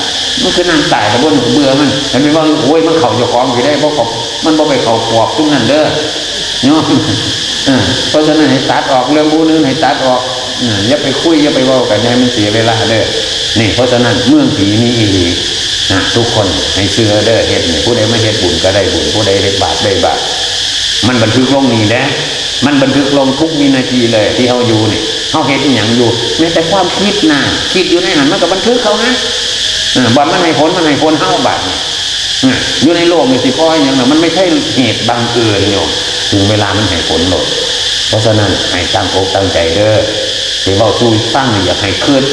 มันคือนั่งตายแต่บ่หนูเบื่อมัน คันไปเว้า โอ้ย มันเข้าเจ้าของพี้เด้ บ่เข้า มันบ่ไปเข้าปอบซุมนั้นเด้อ โยม เออ เพราะฉะนั้นให้ตัดออก เรื่องผู้อื่นให้ตัดออก เออ อย่าไปคุย อย่าไปเว้ากัน อย่าให้มันเสียเวลาเด้อ นี่ เพราะฉะนั้นเมืองผีมีอีหลี นะ ทุกคนให้เชื่อเด้อ เฮ็ดนี่ ผู้ใดมาเฮ็ดบุญก็ได้บุญ ผู้ใดเฮ็ดบาปได้บาป มันบันทึกลงนี่เด้ มันบันทึกลงทุกวินาทีเลยที่เฮาอยู่นี่ เฮาเฮ็ดอิหยังอยู่ แม้แต่ความคิดนะ คิดอยู่ในหั้น มันก็บันทึกเข้านะ เออ บัดมันให้ผล มันให้ผลเฮาบาดนี่ เออ อยู่ในโลกนี่สิปล่อยหยังน่ะ มันไม่ใช่เหตุบังเอิญโยม ถึงเวลามันให้ผลโลด เพราะฉะนั้นให้ตั้งอกตั้งใจเด้อ สิเว้าสู่ฟังนี่อยากให้คิด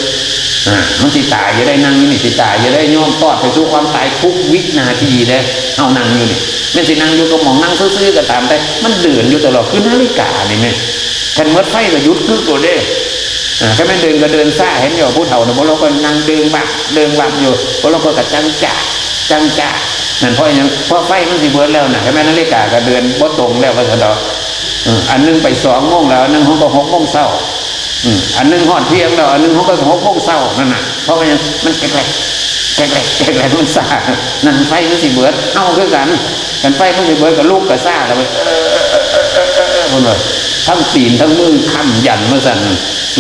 อ่า มันสิตายอยู่ได้ นั่งอยู่นี่สิตายอยู่ได้ โยม ตอดไปสู่ความตายทุกวินาทีเด้ เฮานั่งอยู่นี่ แม่นสินั่งอยู่กับหม่องนั่งซื่อๆก็ตาม แต่มันเดินอยู่ตลอด คือนาฬิกานี่แม่ คันหมดไฟก็หยุดกึกโลดเด้ อ่า คันแม่นเดินก็เดินช้า เห็นอยู่ ผู้เฒ่าน่ะ พวกเราก็นั่งเดิงวับ เดิงวับอยู่ พวกเราก็จังจ้า จังจ้า นั่นเพราะหยัง เพราะไฟมันสิเบิดแล้วน่ะ คันแม่นนาฬิกาก็เดินบ่ตรงแล้ว ว่าซั่นดอก เออ อันหนึ่งไปสองโมงแล้ว อันหนึ่งเขาก็หกโมงเช้า อืม อันหนึ่งฮอดเที่ยงแล้ว อันหนึ่งเขาก็หกโมงเช้านั่นน่ะ เพราะว่าหยัง มันแกลกๆ แกลกๆ แกลกๆ มันซ่า นั่นไฟมันสิเบิด เฮาคือกัน คันไฟมันสิเบิดก็ลุกก็ซ่าแล้ว เออ เออ เออ เออ เออ เออ เพิ่นว่า ทั้งตีนทั้งมือค้ำยันมาซั่น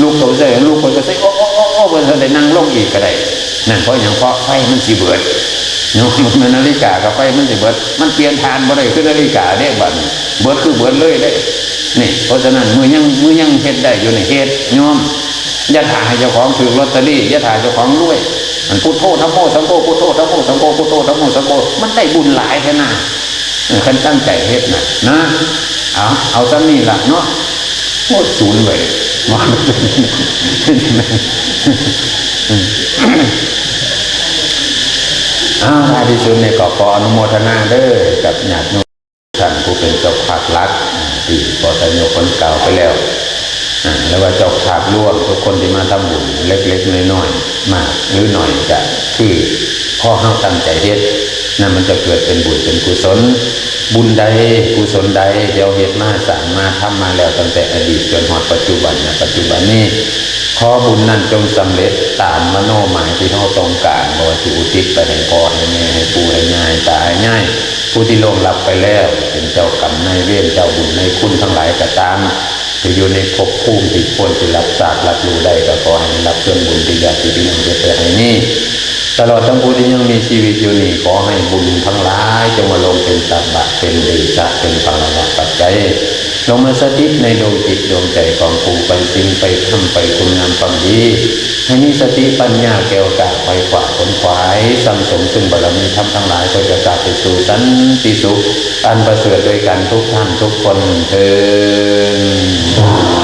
ลุกก็บ่ใช่ ลุกก็บ่ใช่ โอ้ โอ้ โอ้ โอ้ บ่ทันได้นั่งลงอีกก็ได้ นั่นเพราะหยัง เพราะไฟมันสิเบิด โยม มันนาฬิกากับไฟมันสิเบิด มันเปลี่ยนถ่านบ่ได้คือนาฬิกาเด้บัดนี้ เบิดคือเบิดเลยเด้ นี่ เพราะฉะนั้นมื้อยัง มื้อยังเฮ็ดได้อยู่นี่เฮ็ด โยม อย่าถ่าให้เจ้าของถืกลอตเตอรี่ อย่าถ่าเจ้าของรวย อันพุทโธธัมโมสังโฆ พุทโธธัมโมสังโฆ พุทโธธัมโมสังโฆ มันได้บุญหลายแท้นะ เออ คันตั้งใจเฮ็ดน่ะ นะ เอา เอาส่ำนี้ล่ะเนาะ โอ้ ศูนย์ไว้ ว่า อ้าว ท้ายที่สุดนี่ก็ขออนุโมทนาเด้อ กับญาติโยมท่านผู้เป็นเจ้าภาพหลัก อ่า ที่พอท่านโยมเพิ่นกล่าวไปแล้ว อ่า หรือว่าเจ้าภาพร่วมทุกคนที่มาทำบุญเล็กๆน้อยๆ มากหรือน้อยก็คือ พอเฮาตั้งใจเฮ็ด นั่นมันจะเกิดเป็นบุญเป็นกุศล บุญใดกุศลใดที่เฮาเฮ็ดมาสร้างมาทำมาแล้วตั้งแต่อดีตจนฮอดปัจจุบันนะ ปัจจุบันนี้ ขอบุญนั้นจงสำเร็จตามมโนหมายที่เฮาต้องการ บ่ว่าสิอุทิศไปให้พ่อให้แม่ ให้ปู่ให้ย่า ให้ตาให้ยาย ผู้ที่ล่วงลับไปแล้ว เป็นเจ้ากรรมนายเวร เจ้าบุญนายคุณทั้งหลายก็ตาม ที่อยู่ในภพภูมิที่ควรสิรับทราบรับรู้ได้ ก็ขอให้ได้รับส่วนบุญที่ญาติพี่น้องเฮ็ดไว้ให้นี้ ตลอดทั้งผู้ที่ยังมีชีวิตอยู่นี้ ขอให้บุญทั้งหลายจงมาลงเป็นตบะ เป็นเดชะ เป็นพลวะปัจจัย ลงมาสถิตในดวงจิตดวงใจของผู้ไปศีลไปธรรมไปคุณงามความดี ให้มีสติปัญญาแก้วกล้าไขว่คว้าขนขวาย สั่งสมซึ่งบารมีธรรมทั้งหลาย เพื่อจะกลับไปสู่สันติสุข อันประเสริฐด้วยกันทุกท่านทุกคนเทอญ